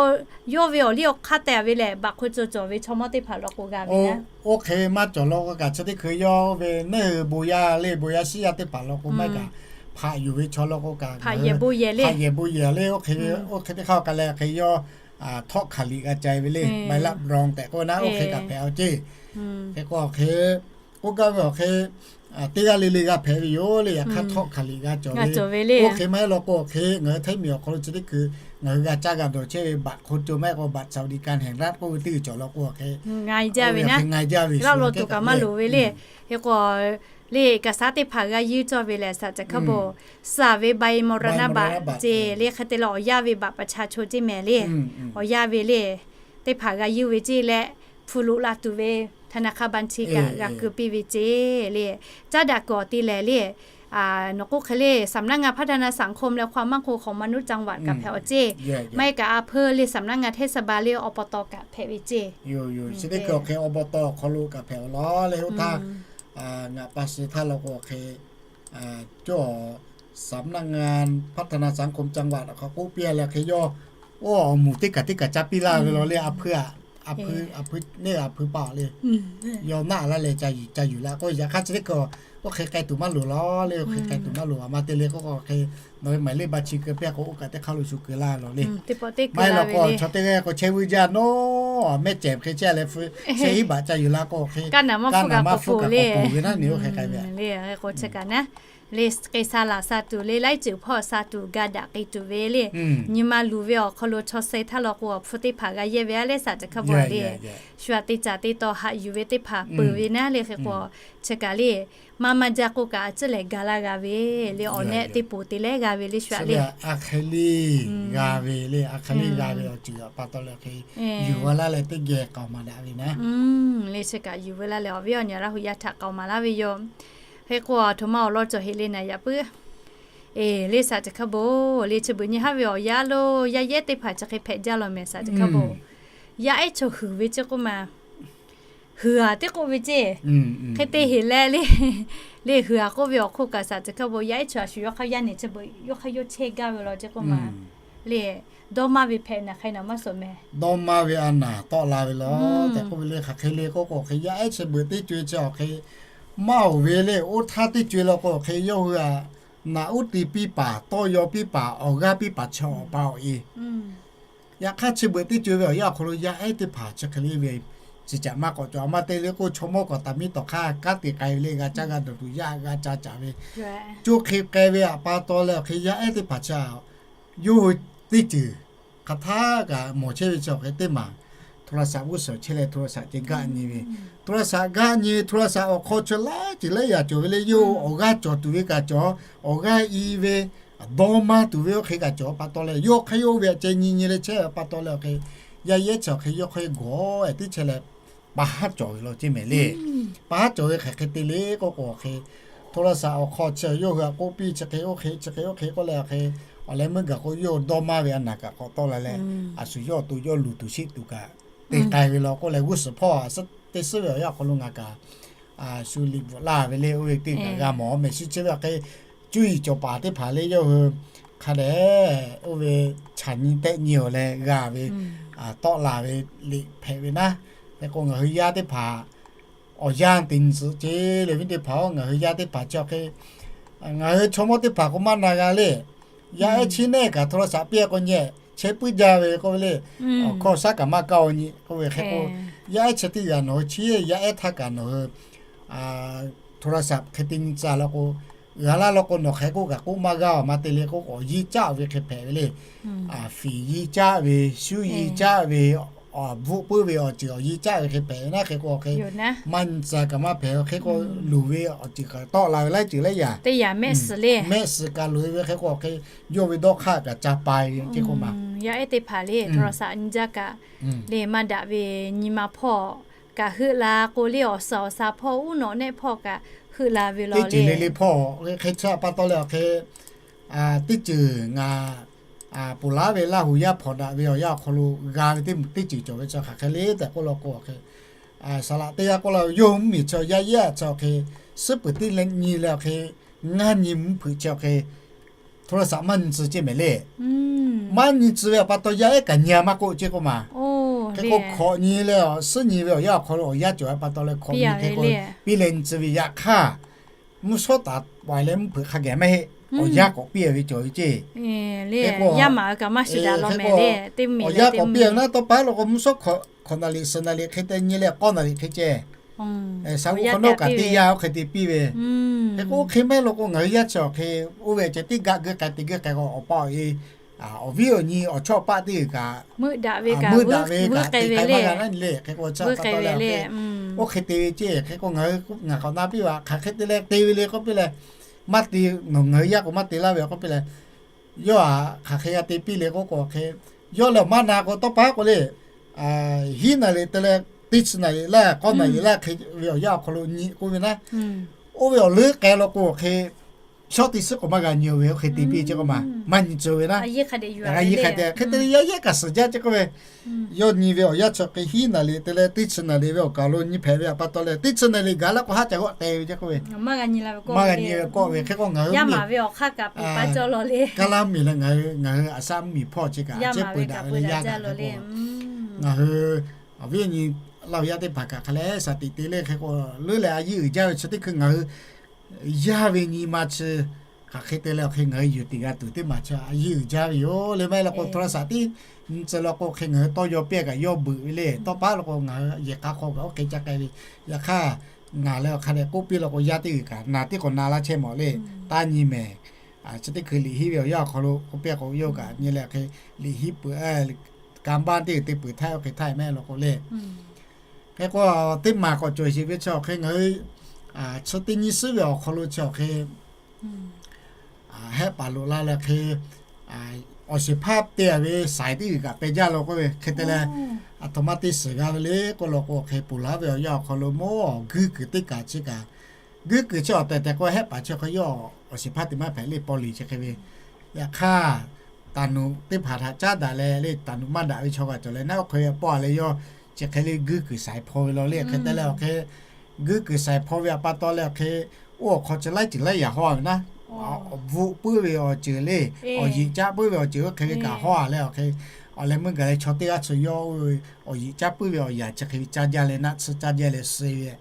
yawˇ ve awˬ liˇ awˬ hk'aˇ te a ve lehˬ baꞈ hk'oˆ co cawˬ ve chaw mawˇ teˇ hpaˍ law k'o g'a ve naˉ. Oˇ hk'e maˇ cawˬ law k'o kaꞈ chi teˇ hkui yawˇ ve neˇ hui bon yaˇ le bon yaˇ shiˉ yaˇ teˇ hpaˍ law k'o maˇ heˆ kaꞈ hpaꞈ yuˬ ve chaw law k'o kaꞈ hpaꞈ yehˬ bon yehˬ le, oˇ hk'e ve oˇ hk'e teˇ hk'aˇ k'ai leh hk'e yawˇ htawˆ hkanˍ liꞈ g'a cai ve le, ใบรับรอง tehꞈ k'oˆ naˉ oˇ hk'e kaꞈ hpehꞈ a ceˇ. Hk'e k'o awˬ hk'e k'oˆ gaˇ ve awˬ hk'e teˇ g'aˇ le le g'a hpehꞈ ve yoˬ le. Yaꞈ hk'aˇ htawˆ hk'aˬ liꞈ g'a cawˬ ve le. Oˇ hk'e maˇ heˆ law k'o hk'e ngaˬ hui Htaiˇ miˬ awˬ hk'aw lo chi teˇ hkui ngaˬ hui g'a caˇ g'a dawˬ chehˇ ve บัตรคนจน maˇ heˆ k'o บัตรสวัสดิการแห่งรัฐ k'oˆ ve teˇ cawˬ law k'o hk'e, ngaˬ jaˇ ve naˉ, ngaˬ jaˇ ve laˇ lo tuˬ kaꞈ maˇ loˍ ve le. Hk'e k'o le, kaꞈ shaˉ teˇ hpaˍ g'a yawˇ cawˇ ve lehˬ, สารจัด hk'a bawˬ สาบ ve ใบมรณบัตร ceˇ le. Hk'e te leh awˬ yanˇ ve บัตรประชาชน ceˇ mehˍ le. Awˬ yanˇ ve le, teˇ hpaˍ g'a yawˇ ve ceˇ leh, hpu loꞈ la tuˬ ve ธนาคารบัญชี kaꞈ g'a keu piˇ ve ceˇ le. Caˉ daꞈ kuiˬ awˬ te lehˬ le, nawˬ k'oˆ hk'e le, สำนักงานพัฒนาสังคมและความมั่นคงของมนุษย์จังหวัด kaꞈ hpehꞈ awˬ ceˇ. Maˇ heˆ kaꞈ a hpeuˇ le สำนักงานเทศบาล le อบต kaꞈ hpehꞈ ve ceˇ. Chi teˇ hkui awˬ hk'e อบต awˬ hk'aw lo kaꞈ hpehꞈ awˬ lawn le. Oˇ htaˇ ngaˬ pa suh htaˇ law k'o hk'e, cawˇ สำนักงานพัฒนาสังคมจังหวัด awˬ hk'aw k'oˆ piˇ leh hk'e yawˇ, oˇ awˬ moˍ teˇ kaˬ teˇ kaˬ ca piˇ laˇ ve law le. A hpeuˇ, a hpeuˇ, a hpeuˇ neˇ a hpeuˇ pa le, yawˇ naˆ laˇ leh ca yuˬ, ca yuˬ la k'o, yaꞈ hk'aˇ chi teˇ hkui oˇ hk'e k'ai tuˬ maˇ loˍ law le. Oˇ hk'e k'ai tuˬ maˇ loˍ. A ma te le k'oˆ k'o hk'e, nawˬ ve maˬ liˇ ba chi keu piˇ k'o, oˇ kaꞈ teˇ hk'aˇ lo shu keu laˇ law le. Maˇ heˆ law k'o, chaw teˇ g'aˇ k'o chehˇ vuiˇ jaˇ nawˉ, mehˆ cehˬ hk'e chehˇ leh, chehˇ hiˉ baꞈ ca yuˬ la k'o hk'e, kaˇ naˍ maˇ hpfuhˇ kaꞈ k'awꞈ poˬ ve naˉ, ni oˇ hk'e k'ai ve le. K'o chi kaꞈ naˉ, le k'ai sha laˬ sha tuˬ le, laiˉ ceuˬ hpawˇ sha tuˬ ga daꞈ k'ai tuˬ ve le. Nyi ma luˬ ve awˬ hk'aw lo chaw suh htaˇ law k'o, awˬ hpfuhˇ teˇ hpaˍ g'a yehˇ ve a le, สารจัด hk'a bawˬ le. Shu aꞈ te caˍ te taw haꞈ yuˬ ve teˇ hpaˍ peuˬ ve naˉ le. Hk'e k'o, chi kaꞈ le, maˇ maˇ jaˇ k'oˆ kaꞈ a ciˉ lehˬ ga laˇ g'a ve le. Awˬ nehˆ teˇ poˬ te leh g'a ve le, shu aꞈ le. A hk'e le g'a ve le, a hk'e le g'a ve awˬ ceuˬ pa taw leh hk'e, yuˬ a laˇ leh teˇ geh k'aoˍ maˍ daꞈ ve naˉ. Le chi kaꞈ yuˬ ve laˇ leh awˬ viˉ awˬ nyi Laˇ huˍ yaˇ htaꞈ k'aoˍ maˍ laˇ ve yoˬ. Hk'e k'o, a htoꞈ ma awˬ lawn cawˬ heˆ le naˍ yaꞈ puiˉ. E, le สารจัด hk'a bawˬ le, chi beuꞈ nyi haˉ ve awˬ yaˇ lo, yaˇ yehˉ teˇ hpaˍ chi hk'e hpehꞈ jaˇ law mehˍ สารจัด hk'a bawˬ. Yaˇ ehˉ chaw huiˍ ve ceˇ k'oˆ ma, huiˍ a teˇ k'oˆ ve ceˇ. Hk'e te heˍ leh le, le huiˍ a k'oˆ ve awˬ hk'oˆ kaꞈ สารจัด hk'a bawˬ yaˇ ehˉ chaw a shu yawˇ hk'aˇ yaˇ nehˬ chi beuꞈ yawˇ hk'aˇ yawˇ chehˇ gaˇ ve law ceˇ k'oˆ ma. Le, dawˇ maˇ ve hpehꞈ naˬ hk'e naˬ maˇ suhˍ mehˍ. Dawˇ maˇ ve a naˬ tawˆ la ve law tehꞈ k'oˆ ve le. Hk'aˬ hk'e le k'oˆ k'o hk'e, yaˇ ehˉ chi beuꞈ teˇ co-e chi awˬ hk'e maˇ oˬ ve le. Oˇ htaˇ teˇ co-e law k'o hk'e, yawˇ hui a naꞈ uˉ ti piˇ paˍ, tawˇ yaw piˇ paˍ, awˬ g'aˇ piˇ paˍ chi awˬ pa awˬ e. Yaꞈ hk'aˇ chi beuꞈ teˇ co-e ve awˬ yanˇ awˬ hk'aw lo yaˇ ehˉ teˇ hpaˍ chi hk'e le ve, chi caꞈ maˇ k'awꞈ cawˬ. A ma te le k'o, chaw mawˇ k'awꞈ taˍ miˇ tawˍ hk'aˇ kanˉ te k'ai ve le, g'a caˇ g'a dawˬ tuˬ yaˇ g'a ca caˍ ve, co hk'e k'ai ve aꞈ pa taw leh awˬ hk'e yaˇ ehˉ teˇ hpaˍ chi a, yawˇ hui teˇ ceuˬ hk'aˬ htaˇ kaꞈ mawˬ chehˇ ve chi awˬ hk'e teˇ maˬ โทรศัพท์ g'uˇ suhˍ chehˇ leh โทรศัพท์ ceh gaˆ nyi ve, โทรศัพท์ gaˆ nyi ve, โทรศัพท์ awˬ hk'aw chi laiˉ ceuˬ laiˉ yaꞈ cawˬ ve le. Yawˇ awˬ g'aˇ cawˬ tuˬ ve kaꞈ cawˬ, awˬ g'aˇ i ve, dawˇ maˇ tuˬ ve oˇ hk'e kaꞈ cawˬ pa taw leh, yawˇ hk'aˇ yawˇ ve aꞈ ceh nyi nyi leh chehˇ pa taw leh awˬ hk'e, yaˇ yehˉ chi awˬ hk'e yawˇ hk'aˇ gawˬ tiˉ chehˇ leh, pa haˉ cawˬ ve law ceˇ mehˍ le. Pa haˉ cawˬ ve hk'aˬ hk'e te le k'oˆ k'o awˬ hk'e, โทรศัพท์ awˬ hk'aw chi yawˇ hui aꞈ k'oˆ piˇ chi hk'e oˇ hk'e chi hk'e oˇ hk'e k'oˆ leh awˬ hk'e, awˬ leh meuˇ gaˬ k'o yawˇ dawˇ maˇ ve a naˬ kaꞈ k'awꞈ tawˆ la leh, a shu yawˇ awˬ to yawˇ luˬ tuˬ sheˆ tuˬ kaꞈ te k'ai ve law k'oˆ leh, g'uˇ suhˍ hpawˇ a suhˉ teˇ suhˉ ve awˬ yanˇ awˬ hk'aw lo ngaˬ kaꞈ shu liꞈ bvuhꞈ laˇ ve le. Oˇ ve teˇ kaꞈ g'a mawˬ mehˍ. Shu chi ve awˬ hk'e, cuˇ yiˍ cawˬ paˍ teˇ hpaˍ le yawˇ hui hk'a dehꞈ oˇ ve chaꞈ nyi tehˆ nyi awˬ leh g'a ve, tawˆ la ve liꞈ hpehꞈ ve naˉ. Hk'e k'o ngaˬ hui yaˇ teˇ hpaˍ awˬ yanˇ te nyi tcuh ceˇ le, viˉ teˇ hpaˍ-oˬ, ngaˬ hui yaˇ teˇ hpaˍ chi awˬ hk'e, ngaˬ hui chaw mawˇ teˇ hpaˍ k'o maˇ na g'a le. Yaˇ ehˉ chi neˉ kaꞈ โทรศัพท์ piˇ k'o nyi chehˇ puiˉ jaˇ ve k'oˆ ve le. Awˬ hkawˇ shaˉ kaꞈ maˇ kaˇ-o nyi k'oˆ ve hk'e k'o, yaˇ ehˉ chi teˇ g'aˇ nawˬ hui chi yaˇ ehˉ htaˇ kaꞈ nawˬ hui โทรศัพท์ hk'e te nyi tcuh law k'o, g'a laˇ law k'o nawˬ hk'e k'oˆ kaꞈ k'oˆ maˇ g'a-oˬ. Ma te le k'o awˬ yiˇ caˆ ve hk'e hpehꞈ ve le. Fiˍ yiˇ caˆ ve, shuˉ yiˇ caˆ ve, bvuhˆ puiˉ ve awˬ ceuˬ awˬ yiˇ caˆ ve hk'e hpehꞈ ve naˉ. Hk'e k'o hk'e maˇ nyi tcuh kaꞈ maˇ hpehꞈ. Hk'e k'o luˬ ve awˬ ceuˬ kaꞈ tawˆ la ve laiˉ ceuˬ laiˉ yaꞈ, mehˆ suhˍ kaꞈ luˬ ve hk'e k'o hk'e, yawˇ ve dawˇ hk'aˇ kaꞈ ca pa ve ceˇ k'oˆ ma. Yaˇ ehˉ teˇ hpaˍ le โทรศัพท์ nyi jaˇ kaꞈ le maˇ daꞈ ve, nyi ma hpawˇ kaꞈ heuˆ la k'o le, awˬ suhˍ awˬ sha hpawˇ uˉ nawꞈ nehˆ hpawˇ kaꞈ heuˆ la ve law le. Teˇ ceuˬ le le hpawˇ hk'e chi pa taw leh awˬ hk'e, teˇ ceuˬ ngaˬ ponˬ laˉ ve Laˇ huˍ yaˇ hpawnˬ daꞈ ve awˬ yanˇ awˬ hk'aw lo g'a ve teˇ ceuˬ cawˬ ve chi hk'aˬ hk'e le tehꞈ k'oˆ law k'o, saˍ laꞈ teˇ g'aˇ k'oˆ la ve, yawˇ hui mvuhˇmiˬ chi yaˇ ehˉ chi awˬ hk'e suhˉ peuˬ teˇ leh nyi leh awˬ hk'e, ngaˇ nyi mvuhˇ hpeuꞈ chi awˬ hk'e โทรศัพท์ maˇ nyi tcuh ceˇ mehˍ le. Maˇ nyi tcuh ve aꞈ pa taw yaˇ ehˉ kaꞈ nyi-a maˇ k'oˆ ceˇ k'oˆ ma. Hk'e k'o hkawꞈ nyi leh awˬ suhˉ nyi ve awˬ yanˇ awˬ hk'aw lo awˬ yanˇ cawˬ ve pa taw leh hkawꞈ nyi hk'e k'o piˇ leh nyi tcuh ve yaꞈ hk'aˇ, mvuhˇ shawˉ taˍ paˍ leh mvuhˇ hpeuꞈ hk'a gaˬ maˇ heˆ. Awˬ yanˇ k'awꞈ piˇ ve cawˬ ve ceˇ. Hk'e k'o, awˬ yanˇ k'awꞈ piˇ ve naˉ tawˇ pa law k'o mvuhˇ shawˉ hkawꞈ naˍ liꞈ suhˍ naˍ liꞈ hk'e te nyi leh k'awˇ naˍ liꞈ hk'e ceˇ. Saˍ uˉ hk'awꞈ nawˉ kaꞈ teˇ yanˇ oˇ hk'e te piˇ ve. Hk'e k'o oˇ hk'e maˇ heˆ law k'o ngaˬ hui yaˇ chi awˬ hk'e oˇ ve ceh tiˉ gaˆ geuˆ k'ai te geuˆ k'ai k'o awˬ pa awˬ e, awˬ viˉ awˬ nyi awˬ chawˇ paˆ teˇ g'uiˬ kaꞈ meuˆ daꞈ ve kaꞈ te k'ai maˇ g'a naˉ le. Hk'e k'o chi pa taw leh oˇ hk'e te ve ceˇ. Hk'e k'o ngaˬ hui ngaˬ k'awꞈ na piˇ ve hk'aˬ hk'e te leh te ve le k'oˆ piˇ leh, maˇ te nawˬ ngaˬ hui yaˇ k'o maˇ te laˇ ve k'oˆ piˇ leh, yawˇ htaꞈ hk'aˬ hk'e g'a te piˇ le k'oˆ k'o hk'e, yawˇ lehˬ maˇ na k'o tawˇ pa k'o le, hiˉ naˍ riˍ te leh teˇ chi naˍ riˍ laˇ k'awˇ naˍ riˍ laˇ hk'e ve awˬ yanˇ awˬ hk'aw lo nyi k'oˆ ve naˉ, oˇ ve awˬ leuˉ k'ai law k'o hk'e, shawˉ teˇ suhˉ k'awꞈ maˇ g'a nyi-o ve oˇ hk'e te piˇ ceˇ k'o maˇ, maˇ nyi tcuh ve naˉ. Hk'e te leh yaˇ yehˉ kaꞈ suhˍ jaˇ ceˇ k'oˆ ve, yawˇ nyi ve awˬ yanˇ chi hk'e hiˉ naˍ riˍ te leh teˇ chi naˍ riˍ ve awˬ kaˬ lo nyi hpehꞈ ve awˬ pa taw leh teˇ chi naˍ riˍ gaˬ laˇ k'o haˉ ca g'awˆ te ve ceˇ k'oˆ ve, maˇ g'a nyi ve k'awˆ ve. Hk'e k'o ngaˬ hui yaˇ maˍ ve awˬ hk'aˇ kaꞈ peuˬ pa cawˇ law le. Kaˇ laˇ miˬ leh ngaˬ hui, ngaˬ hui aˬ shaˉ miˬ hpawˇ chi kaꞈ a cehˉ peuˬ daꞈ ve le yaˇ kaꞈ hk'e k'o, ngaˬ hui awˬ viˉ awˬ nyi laˇ ve yaˇ teˇ hpaˍ kaꞈ hk'a leh shaˍ tiꞈ te le. Hk'e k'o leuˉ leh a yiˇ uiˍ jaˇ ve chi teˇ hkui ngaˬ hui yaˇ ve nyi ma chi hk'aˬ hk'e te leh awˬ hk'e ngaˬ hui yuˬ tiꞈ g'a tuˬ teˇ maˬ chi a yiˇ uiˍ jaˇ ve yoˬ le. Maˇ heˆ law k'o hto la shaˍ tiˉ nyi tcuh law k'o hk'e ngaˬ hui tawˇ yaw piˇ kaꞈ yawˇ beuꞈ ve le. Tawˇ pa law k'o ngaˬ hui yehˬ hk'a hk'aw kaꞈ oˇ hk'e ca k'ai ve. Yaꞈ hk'aˇ ngaˬ leh awˬ hk'a dehꞈ k'oˆ piˇ law k'o yaˇ teˇ g'uiˬ kaꞈ na tiˉ k'awꞈ na laˇ chehˇ mawˬ le. Taˇ nyi mehˍ. Chi teˇ hkui liꞈ hiˉ ve awˬ yanˇ awˬ hk'aw lo k'oˆ piˇ k'o yawˇ kaꞈ nyi leh hk'e liꞈ hiˉ peuˬ, kanˇ baˆ teˇ g'uiˬ te peuˬ htaˇ oˇ hk'e htaˇ mehˆ law k'o le. Hk'e k'o teˇ maˬ k'awꞈ cawˬ sheˍ ve chi awˬ hk'e ngaˬ hui chi teˇ nyi suhˉ ve awˬ hk'aw lo chi awˬ hk'e hehˆ paˍ loꞈ la leh hk'e awˬ shehˍ hpaˇ te a ve saiˍ teˇ g'uiˬ kaꞈ peh jaˇ law k'oˆ ve hk'e te leh, aˬ htoꞈ ma te shiˍ g'a ve le k'oˆ law k'o hk'e ponˬ laˬ ve awˬ yanˇ awˬ hk'aw lo mawˇ guiˇ kuiˬ teˇ kaˬ chi kaꞈ guiˇ kuiˬ chi awˬ tehˬ tehˬ k'o hehˆ paˍ chi hk'e yawˇ awˬ shehˍ hpaˇ te maˇ hpehꞈ le paw liˍ chi hk'e ve. Yaꞈ hk'aˇ, taˍ nuꞈ teˇ hpaˍ htaꞈ caˉ daꞈ leh le taˍ nuꞈ maˇ daꞈ ve chaw g'a cawˬ leh naˉ oˇ hk'e ve paw a leh yawˇ chi hk'e le guiˇ kuiˬ saiˍ hpaw ve law le. Hk'e te leh awˬ hk'e guiˇ kuiˬ saiˍ hpaw ve awˬ pa taw leh awˬ hk'e oˇ awˬ hk'aw chi laiˉ ceuˬ laiˉ yaꞈ haw ve naˉ, bvuhꞈ puiˉ ve awˬ ceuˬ le, awˬ yiꞈ caˉ puiˉ ve awˬ ceuˬ oˇ hk'e ve kaꞈ haw a leh awˬ hk'e, awˬ leh meuˇ gaˬ leh chaw teˇ g'aˇ chi yawˇ oˇ ve awˬ yiꞈ caˉ puiˉ ve awˬ yaꞈ chi hk'e ve caˇ jaˇ leh naˆ tsuhˇ caˇ jaˇ leh suh ve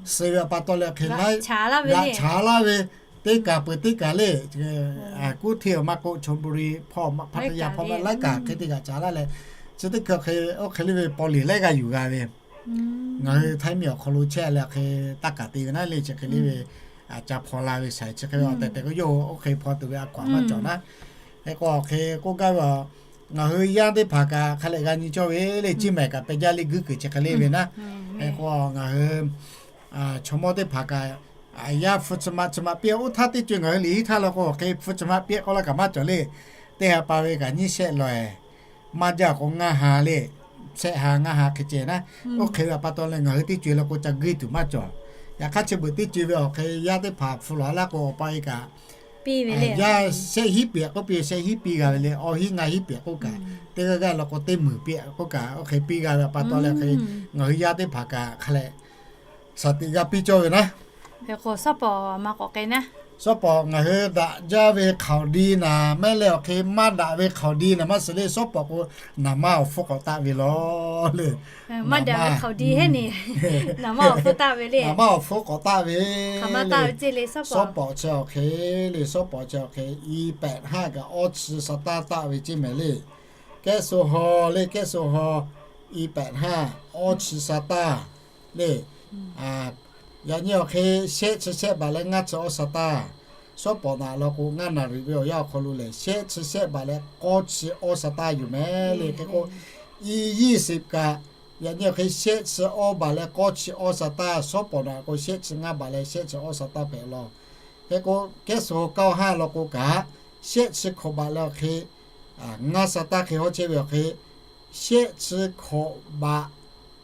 suh ve awˬ pa taw leh hk'e laiˉ g'aꞈ chaꞈ laˇ ve teˇ kaˬ peuˬ teˇ kaˬ le, kuˉ hteˇ awˬ maˇ k'oˆ, Chonburi hpawˇ, Pattaya hpawˇ maˇ laiˉ kaˬ hk'e teˇ g'aꞈ chaꞈ laˇ leh, chi teˇ hkui hk'e oˇ hk'e le ve paw liˍ laiˉ g'aˇ yuˬ g'a ve. Ngaˬ hui Htaiˇ miˬ awˬ hk'aw lo chehˇ leh hk'e taˇ kaˬ te ve naˉ le chi hk'e le ve, ca hpaw la ve saiˍ chi hk'e ve awˬ tehˬ tehˬ k'o yawˇ oˇ hk'e hpaw tuˬ ve a hkaw aˬ maˇ cawˬ naˉ. Hk'e k'o hk'e k'oˆ gaˇ ve, ngaˬ hui yaˇ teˇ hpaˍ kaꞈ hk'a leh g'a nyi cawˇ ve le, ciˇ mehˍ kaꞈ peh jaˇ le guiˇ kuiˬ chi hk'e le ve naˉ. Hk'e k'o ngaˬ hui chaw mawˇ teˇ hpaˍ kaꞈ yaˇ hpu tcuh ma tcuh ma piˇ oˇ htaˇ teˇ co ngaˬ hui liꞈ hiˉ htaˇ law k'o hk'e hpu tcuh ma piˇ k'oˆ laˇ kaꞈ maˇ cawˬ le. Teˇ ha pa ve kaꞈ nyiˇ shehˆ lawˬ-eˬ, maˇ jaˇ k'o ngaˇ ha le, shehˆ ha ngaˇ ha hk'e ceh naˉ. Oˇ hk'e ve awˬ pa taw leh ngaˬ hui teˇ co-e law k'o ca guiˇ tuˬ maˇ cawˬ. Yaꞈ hk'aˇ chi beuꞈ teˇ co-e ve awˬ hk'e yaˇ teˇ hpaˍ hpu lawˬ laˇ k'o awˬ pa e kaꞈ yaˇ shehˆ hiˉ piꞈ k'oˆ piˇ, shehˆ hiˉ piˇ g'a ve le, awˇ hiˉ ngaˇ hiˉ piꞈ k'oˆ kaꞈ, teˇ g'aˇ g'aˇ law k'o teˇ meunˍ piˇ k'oˆ kaꞈ oˇ hk'e piˇ g'a ve awˬ pa taw leh hk'e ngaˬ hui yaˇ teˇ hpaˍ kaꞈ hk'a leh shaˍ tiꞈ g'a piˇ cawˇ ve naˉ. Hk'e k'o, shawˉ pawˍ maˇ k'awꞈ k'ai naˉ. Shawˉ pawˍ ngaˬ hui daꞈ jaˇ ve hk'aoˍ di naˍ mehˆ leh awˬ hk'e maˇ daꞈ ve hk'aoˍ di naˍ maˇ shiˍ le. Shawˉ pawˍ k'o, naˍ maˇ awˬ hpfuhˇ k'awꞈ taˆ ve law le. Maˇ daꞈ ve hk'aoˍ di heˉ ne, naˍ maˇ awˬ hpfuhˇ taˆ ve le. Naˍ maˇ awˬ hpfuhˇ k'awꞈ taˆ ve le. Shawˉ pawˍ chi awˬ hk'e le, shawˉ pawˍ chi awˬ hk'e, iˉ pehꞈ haˉ kaꞈ awˇ chi sa taˇ taˆ ve ceˇ mehˍ le. Kehˉ so haw le, kehˉ so haw, iˉ pehꞈ haˉ, awˇ chi sa taˇ le. Yaꞈ nyi awˬ hk'e shehˆ chi shehˆ baꞈ leh ngaˇ chi awˇ sa taˇ. Shawˉ pawˍ naꞈ law k'o ngaˇ naˍ riˍ ve awˬ yanˇ awˬ hk'aw lo lehˬ shehˆ chi shehˆ baꞈ leh k'awˇ chi awˇ sa taˇ yoˬ mehˍ le. Hk'e k'o, iˉ yiˇ siˍ kaꞈ, yaꞈ nyi awˬ hk'e shehˆ chi awˇ baꞈ leh k'awˇ chi awˇ sa taˇ, shawˉ pawˍ naꞈ k'o shehˆ chi ngaˇ baꞈ leh shehˆ chi awˇ sa taˇ hpehꞈ law. Hk'e k'o, kehˉ so kaoˇ haˉ law k'o kaꞈ, shehˆ chi hkawꞈ baꞈ leh awˬ hk'e ngaˇ sa taˇ hk'e hawˉ chehˇ ve awˬ hk'e, shehˆ chi hkawꞈ baꞈ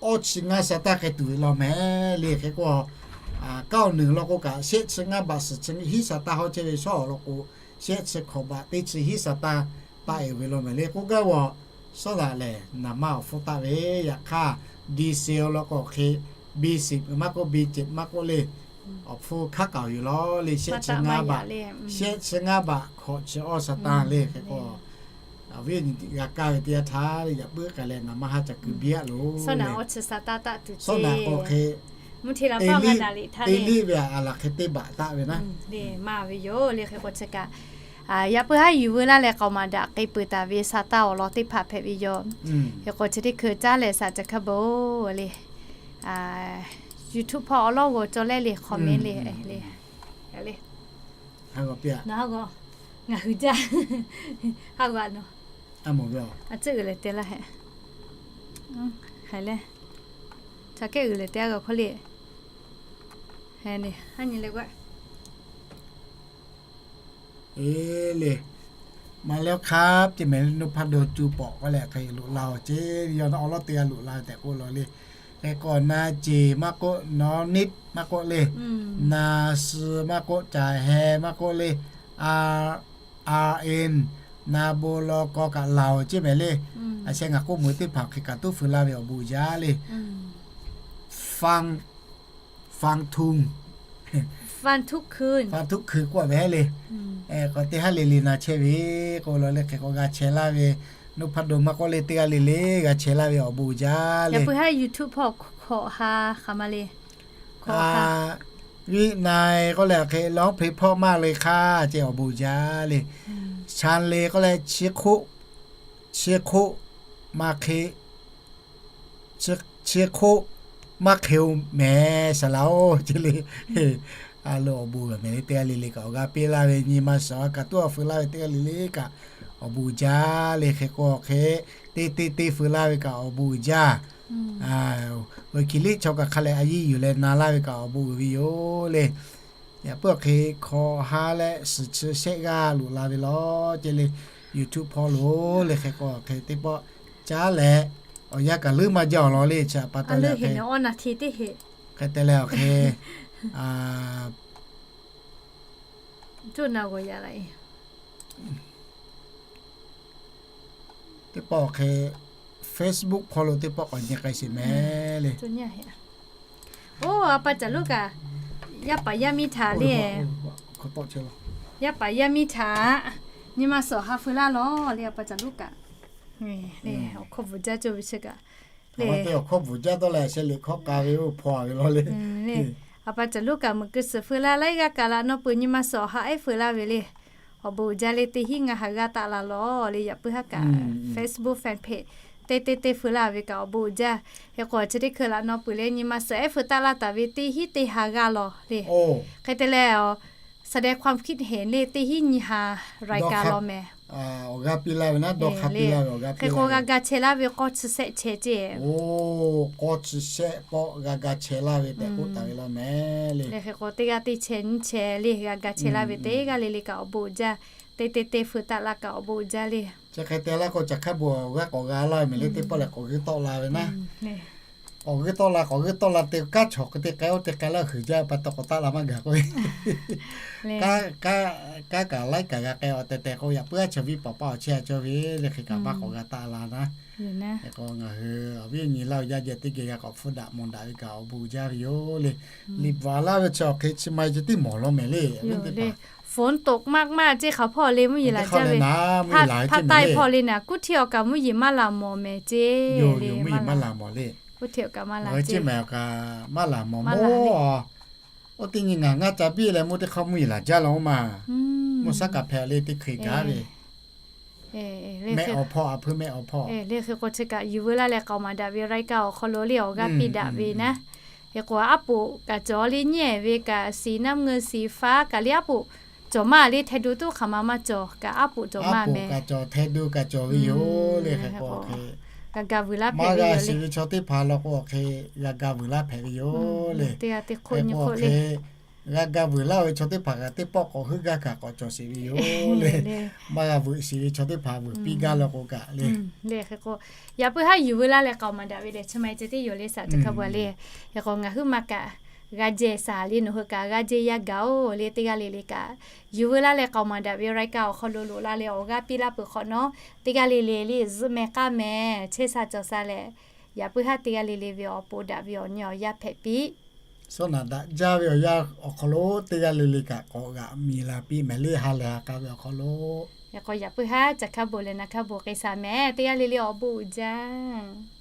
awˇ chi ngaˇ sa taˇ hk'e tuˬ ve law mehˍ le. Hk'e k'o, kaoˇ nuˬ law k'o kaꞈ shehˆ chi ngaˇ baꞈ suhˍ chi hiˉ sa taˇ hawˉ chehˇ ve shawˉ awˬ law k'o, shehˆ chi hkawꞈ baꞈ teˇ chi hiˉ sa taˇ taˆ e ve law mehˍ le. K'oˆ gaˇ ve, shawˉ daꞈ lehˬ naˍ maˇ awˬ hpfuhˇ taˆ ve, yaꞈ hk'aˇ di se law k'o hk'e, bi siˍ maˇ k'oˆ, bi ceꞈ maˇ k'oˆ le, awˬ hpfuhˇ hk'aˉ k'aoˍ yoˬ law le. Shehˆ chi ngaˇ baꞈ, shehˆ chi ngaˇ baꞈ hkawꞈ chi awˇ sa taˇ le. Hk'e k'o, awˬ viˉ awˬ nyi g'a kaˇ ve teˇ yanˇ htaˇ le yaꞈ puiˉ k'ai leh naˍ maˇ haˉ ca keu biˇ aˆ loˬ. Shawˉ naꞈ k'o hk'e, teˇ liˇ ve a laˬ hk'e teˇ baꞈ taˆ ve naˉ. Maˇ ve yoˬ le. Hk'e k'o chi kaꞈ, yaꞈ puiˉ haˉ yuˬ veu laˇ leh k'aoˍ maˍ daꞈ k'e peuˬ taˍ ve sa taˇ awˬ lawn teˇ hpaˍ hpehꞈ ve yoˬ. Hk'e k'o chi teˇ hkui caˉ leh saꞈ ca hk'a bon le. YouTube hpawˇ awˬ lawˉ g'awˬ cawˬ leh le, comment le, le, le. Ngaˬ hui jaˇ. A tcuhˆ uiˍ lehˬ te laˇ hehꞈ. Hk'e le. Ca kehˉ uiˍ lehˬ te a g'a hk'aw le. Hk'e le, ha nyi le g'aˇ. Eˬ le, maˇ lehˬ hk'a ce mehˍ le, nuˇ hpaˇ do cu pawꞈ k'oˆ leh hk'e loꞈ la-oˬ ceˇ, yawˇ naˆ awˬ lawˉ teˇ g'aˇ loꞈ la tehꞈ k'oˆ law le. Hk'e k'o, na ceˬ maˇ k'oˆ, nawˬ niˆ maˇ k'oˆ le, na suh maˇ k'oˆ, caˬ heh maˇ k'oˆ le, a, a en, na bon law kaw kaꞈ laˬ-oˬ ceˇ mehˍ le. A sheh ngaˬ k'oˆ meuˬ teˇ hpaˍ hk'e kaꞈ tuˉ feu laˇ ve awˬ bon uiˍ jaˇ le. Fang, fang tung, fang tuˉ hkui k'oˆ ve le. K'awꞈ teˇ haˉ le le na chehˇ ve k'o law le, hk'e k'o g'a chehˇ laˇ ve, nuˇ hpaˇ do maˇ k'oˆ le, teˇ g'aˇ le le g'a chehˇ laˇ ve awˬ bon uiˍ jaˇ le. Hpu ha YouTube hpawˇ hk'awꞈ ha hk'aˬ ma le. Viˉ na k'oˆ leh hk'e ร้องเพลงเพราะมากเลยค่ะ ceˇ awˬ bon uiˍ jaˇ le. Sha le k'oˆ leh chi hk'oˆ, chi hk'oˆ maˇ hk'e chi hk'oˆ maˇ hk'e-oˬ mehˍ saˍ laꞈ-oˬ ceˇ le. A lo awˬ bon g'a mehˍ le, teˇ g'aˇ le le kaꞈ awˬ g'aˇ piˇ laˇ ve, nyi ma suhˍ a kaꞈ tuˉ awˬ feu laˇ ve teˇ g'aˇ le le kaꞈ awˬ bon uiˍ jaˇ le. Hk'e k'o hk'e, teˇ teˇ teˇ feu laˇ ve kaꞈ awˬ bon uiˍ jaˇ. Awˬ kiˬ liˇ chaw kaꞈ hk'a lehˬ a yiˇ yuˬ leh na laˇ ve kaꞈ awˬ bon uiˍ ve yoˬ le. Yaꞈ puiˉ awˬ hk'e hk'awꞈ ha leh suhˍ chi shehˆ g'aˇ loꞈ la ve law ceˇ le. YouTube hpawˇ lo le, hk'e k'o hk'e teˇ pawˆ caˉ leh, awˬ yanˇ kaꞈ leuˉ maˇ jaˇ awˬ lawn le, chi pa taw le hk'e te leh awˬ hk'e teˇ pawˆ awˬ hk'e Facebook hpawˇ lo teˇ pawˆ k'awꞈ nyi k'ai sheˍ mehˍ le. Oˇ, a pa Caˍ Luˉ kaꞈ, yaˇ paˍ yaˇ miˇ htaꞈ le, yaˇ paˍ yaˇ miˇ htaꞈ nyi ma suhˍ ha feu laˇ lawˬ le, a pa Caˍ Luˉ kaꞈ. Awˬ hkawˇ bvuhꞈ jaˇ cawˇ ve chi kaꞈ le, awˬ hkawˇ bvuhꞈ jaˇ tawˆ leh sheh liꞈ hkawˇ k'a ve oˇ hpaw ve law le. A pa Caˍ Luˉ kaꞈ meuꞈ keu suhˍ feu laˇ laiˉ g'aˇ kaꞈ laꞈ naw peuˬ nyi ma suhˍ awˬ ha ehˉ feu laˇ ve le. Awˬ bon uiˍ jaˇ le, teˇ hinˉ ngaˬ haꞈ g'aˇ taˆ la lawˬ le, yaꞈ puiˉ haˉ kaꞈ Facebook fan page teˇ teˇ teˇ feu laˇ ve kaꞈ awˬ bon uiˍ jaˇ. Hk'e k'o chi teˇ hkui laꞈ naw peuˬ le nyi ma suhˍ ehˉ feu taˆ laˇ taˍ ve teˇ hinˉ teˇ ha g'aˇ lawˬ le. Hk'e te leh, แสดงความคิดเห็น le teˇ hinˉ nyi ha รายการ lawˬ mehˍ. Awˬ g'aˇ piˇ laˇ ve naˉ, dawˇ hk'a piˇ laˇ ve awˬ g'aˇ piˇ laˇ ve, g'a ga chehˇ laˇ ve k'awˇ chi shehˆ chehˇ ceˇ. Oˇ, k'awˇ chi shehˆ pawˆ g'a ga chehˇ laˇ ve tehꞈ k'oˆ taˍ ve law mehˍ le. Hk'e k'o teˇ g'aˇ teˇ chehˇ nyiˇ chehˇ le g'a ga chehˇ laˇ ve teˇ g'aˇ le le kaꞈ awˬ bon uiˍ jaˇ. Teˇ teˇ teˇ feu taˆ la kaꞈ awˬ bon uiˍ jaˇ le. Chi hk'e te laˇ k'o, caˬ hk'aˇ bon awˬ g'aˇ k'awꞈ g'a laˇ ve mehˍ le, teˇ pawˆ lehˬ k'awꞈ g'uiˇ tawˆ la ve naˉ. K'awꞈ g'uiˇ tawˆ la, k'awꞈ g'uiˇ tawˆ la te kanˉ chaw hk'e te k'ai oˇ te k'ai laˇ huiˍ jaˇ pa taw k'awꞈ taˆ la maˇ gaˬ k'oˆ ve. Kanˉ kaꞈ laiˉ kaꞈ g'a k'ai awˬ tehˬ tehˬ k'o, yaꞈ puiˉ aˉ chaw viˇ paˍ paˆ awˬ chehˇ a cawˇ ve le, hk'e kaꞈ maˇ k'awꞈ g'a taˆ la naˉ. Hk'e k'o ngaˬ hui awˬ viˉ awˬ nyi laˇ ve jaˇ jehˬ teˇ geh g'a k'awꞈ hpfuhˇ daꞈ mawˬ daꞈ ve kaꞈ awˬ bon uiˍ jaˇ ve yoˬ le. Liꞈ bvuhꞈ laˇ ve chi awˬ hk'e chi ma e ce tiˉ mawˬ law mehˍ le. ฝนตกมากๆ ceˇ hk'aˬ hpawˇ le mvuhˇ yeˬ laˬ jaˇ ve. Hpa taiˇ hpawˇ le naˉ, kuˇ htiˇ awˬ kaꞈ mvuhˇ yeˬ maˇ laˬ mawˬ mehˍ ceˇ le. Maˇ laˬ mawˬ le. Kuˇ htiˇ awˬ kaꞈ maˇ laˬ ceˇ. Maˇ laˬ mawˬ maˇ laˬ le. Oˇ teˇ nyi ngaˬ ngaˇ ca biˇ leh mvuhˇ teˇ hk'aˇ mvuhˇ yeˬ laˬ jaˇ la oˇ ma. Mvuhˇ shaˉ kaꞈ hpehꞈ le teˇ hkui gaˇ ve. Mehˆ awˬ hpawˇ, a hpui mehˆ awˬ hpawˇ. Le hk'e k'o chi kaꞈ yuˬ veu laˇ leh k'aoˍ maˍ daꞈ ve รายการ awˬ hk'aw lo le awˬ g'aˇ piˇ daꞈ ve naˉ. Hk'e k'o aˉ poꞈ kaꞈ cawˬ le, nyi ve kaꞈ สีน้ำเงิน สีฟ้า kaꞈ le aˉ poꞈ cawˬ maˇ le, ไทยดู tuˉ hk'aˬ ma maˇ cawˬ kaꞈ aˉ poꞈ cawˬ maˇ mehˍ. Aˉ poꞈ kaꞈ cawˬ, ไทยดู kaꞈ cawˬ ve yoˬ le. Hk'e k'o hk'e g'a ga vuiˬ laˇ hpehꞈ ve yoˬ le. Maˇ g'a shiˍ ve chaw teˇ hpaˍ law k'o hk'e g'a ga vuiˬ laˇ hpehꞈ ve yoˬ le. Hk'e k'o hk'e g'a ga vuiˬ laˇ ve chaw teˇ hpaˍ kaꞈ teˇ pawˆ k'awꞈ heuˆ gaˇ kaꞈ k'awꞈ cawˬ sheˍ ve yoˬ le. Maˇ g'a vuiˬ shiˍ ve chaw teˇ hpaˍ vuiˬ piˇ gaˇ law k'o kaꞈ le. Hk'e k'o yaꞈ puiˉ haˉ yuˬ veu laˇ leh k'aoˍ maˍ daꞈ ve dehꞈ chi ma e ce teˇ yoˬ le saˍ teˇ hk'a bvuhˬ le. Hk'e k'o ngaˬ huiˉ ma kaꞈ g'a jehˬ saˍ le, nawˬ hui kaꞈ g'a jehˬ yaˇ gaˬ-oˬ le, teˇ g'aˇ le le kaꞈ yuˬ veu laˇ leh k'aoˍ maˍ daꞈ ve รายการ awˬ hk'aw lo loꞈ la leh awˬ g'aˇ piˇ laˇ peuˬ hk'awꞈ nawˉ, teˇ g'aˇ le le le zuhˆ meh k'aˇ meh chehˇ sha cawˬ sha leh, yaꞈ puiˉ haˉ teˇ g'aˇ le le ve awˬ pon daꞈ ve awˬ nyi awˬ yaˇ hpehꞈ piˇ. Sawˉ naꞈ daꞈ jaˇ ve awˬ yanˇ awˬ hk'aw lo teˇ g'aˇ le le kaꞈ k'awꞈ g'aꞈ miˬ la piˇ mehˍ le, ha lehˬ ha k'a ve awˬ hk'aw lo. Yaꞈ k'o yaꞈ puiˉ haˉ caˬ hkaˉ bon leh naˬ hkaˉ bon k'ai shaˍ mehˍ, teˇ g'aˇ le le awˬ bon uiˍ jaˇ.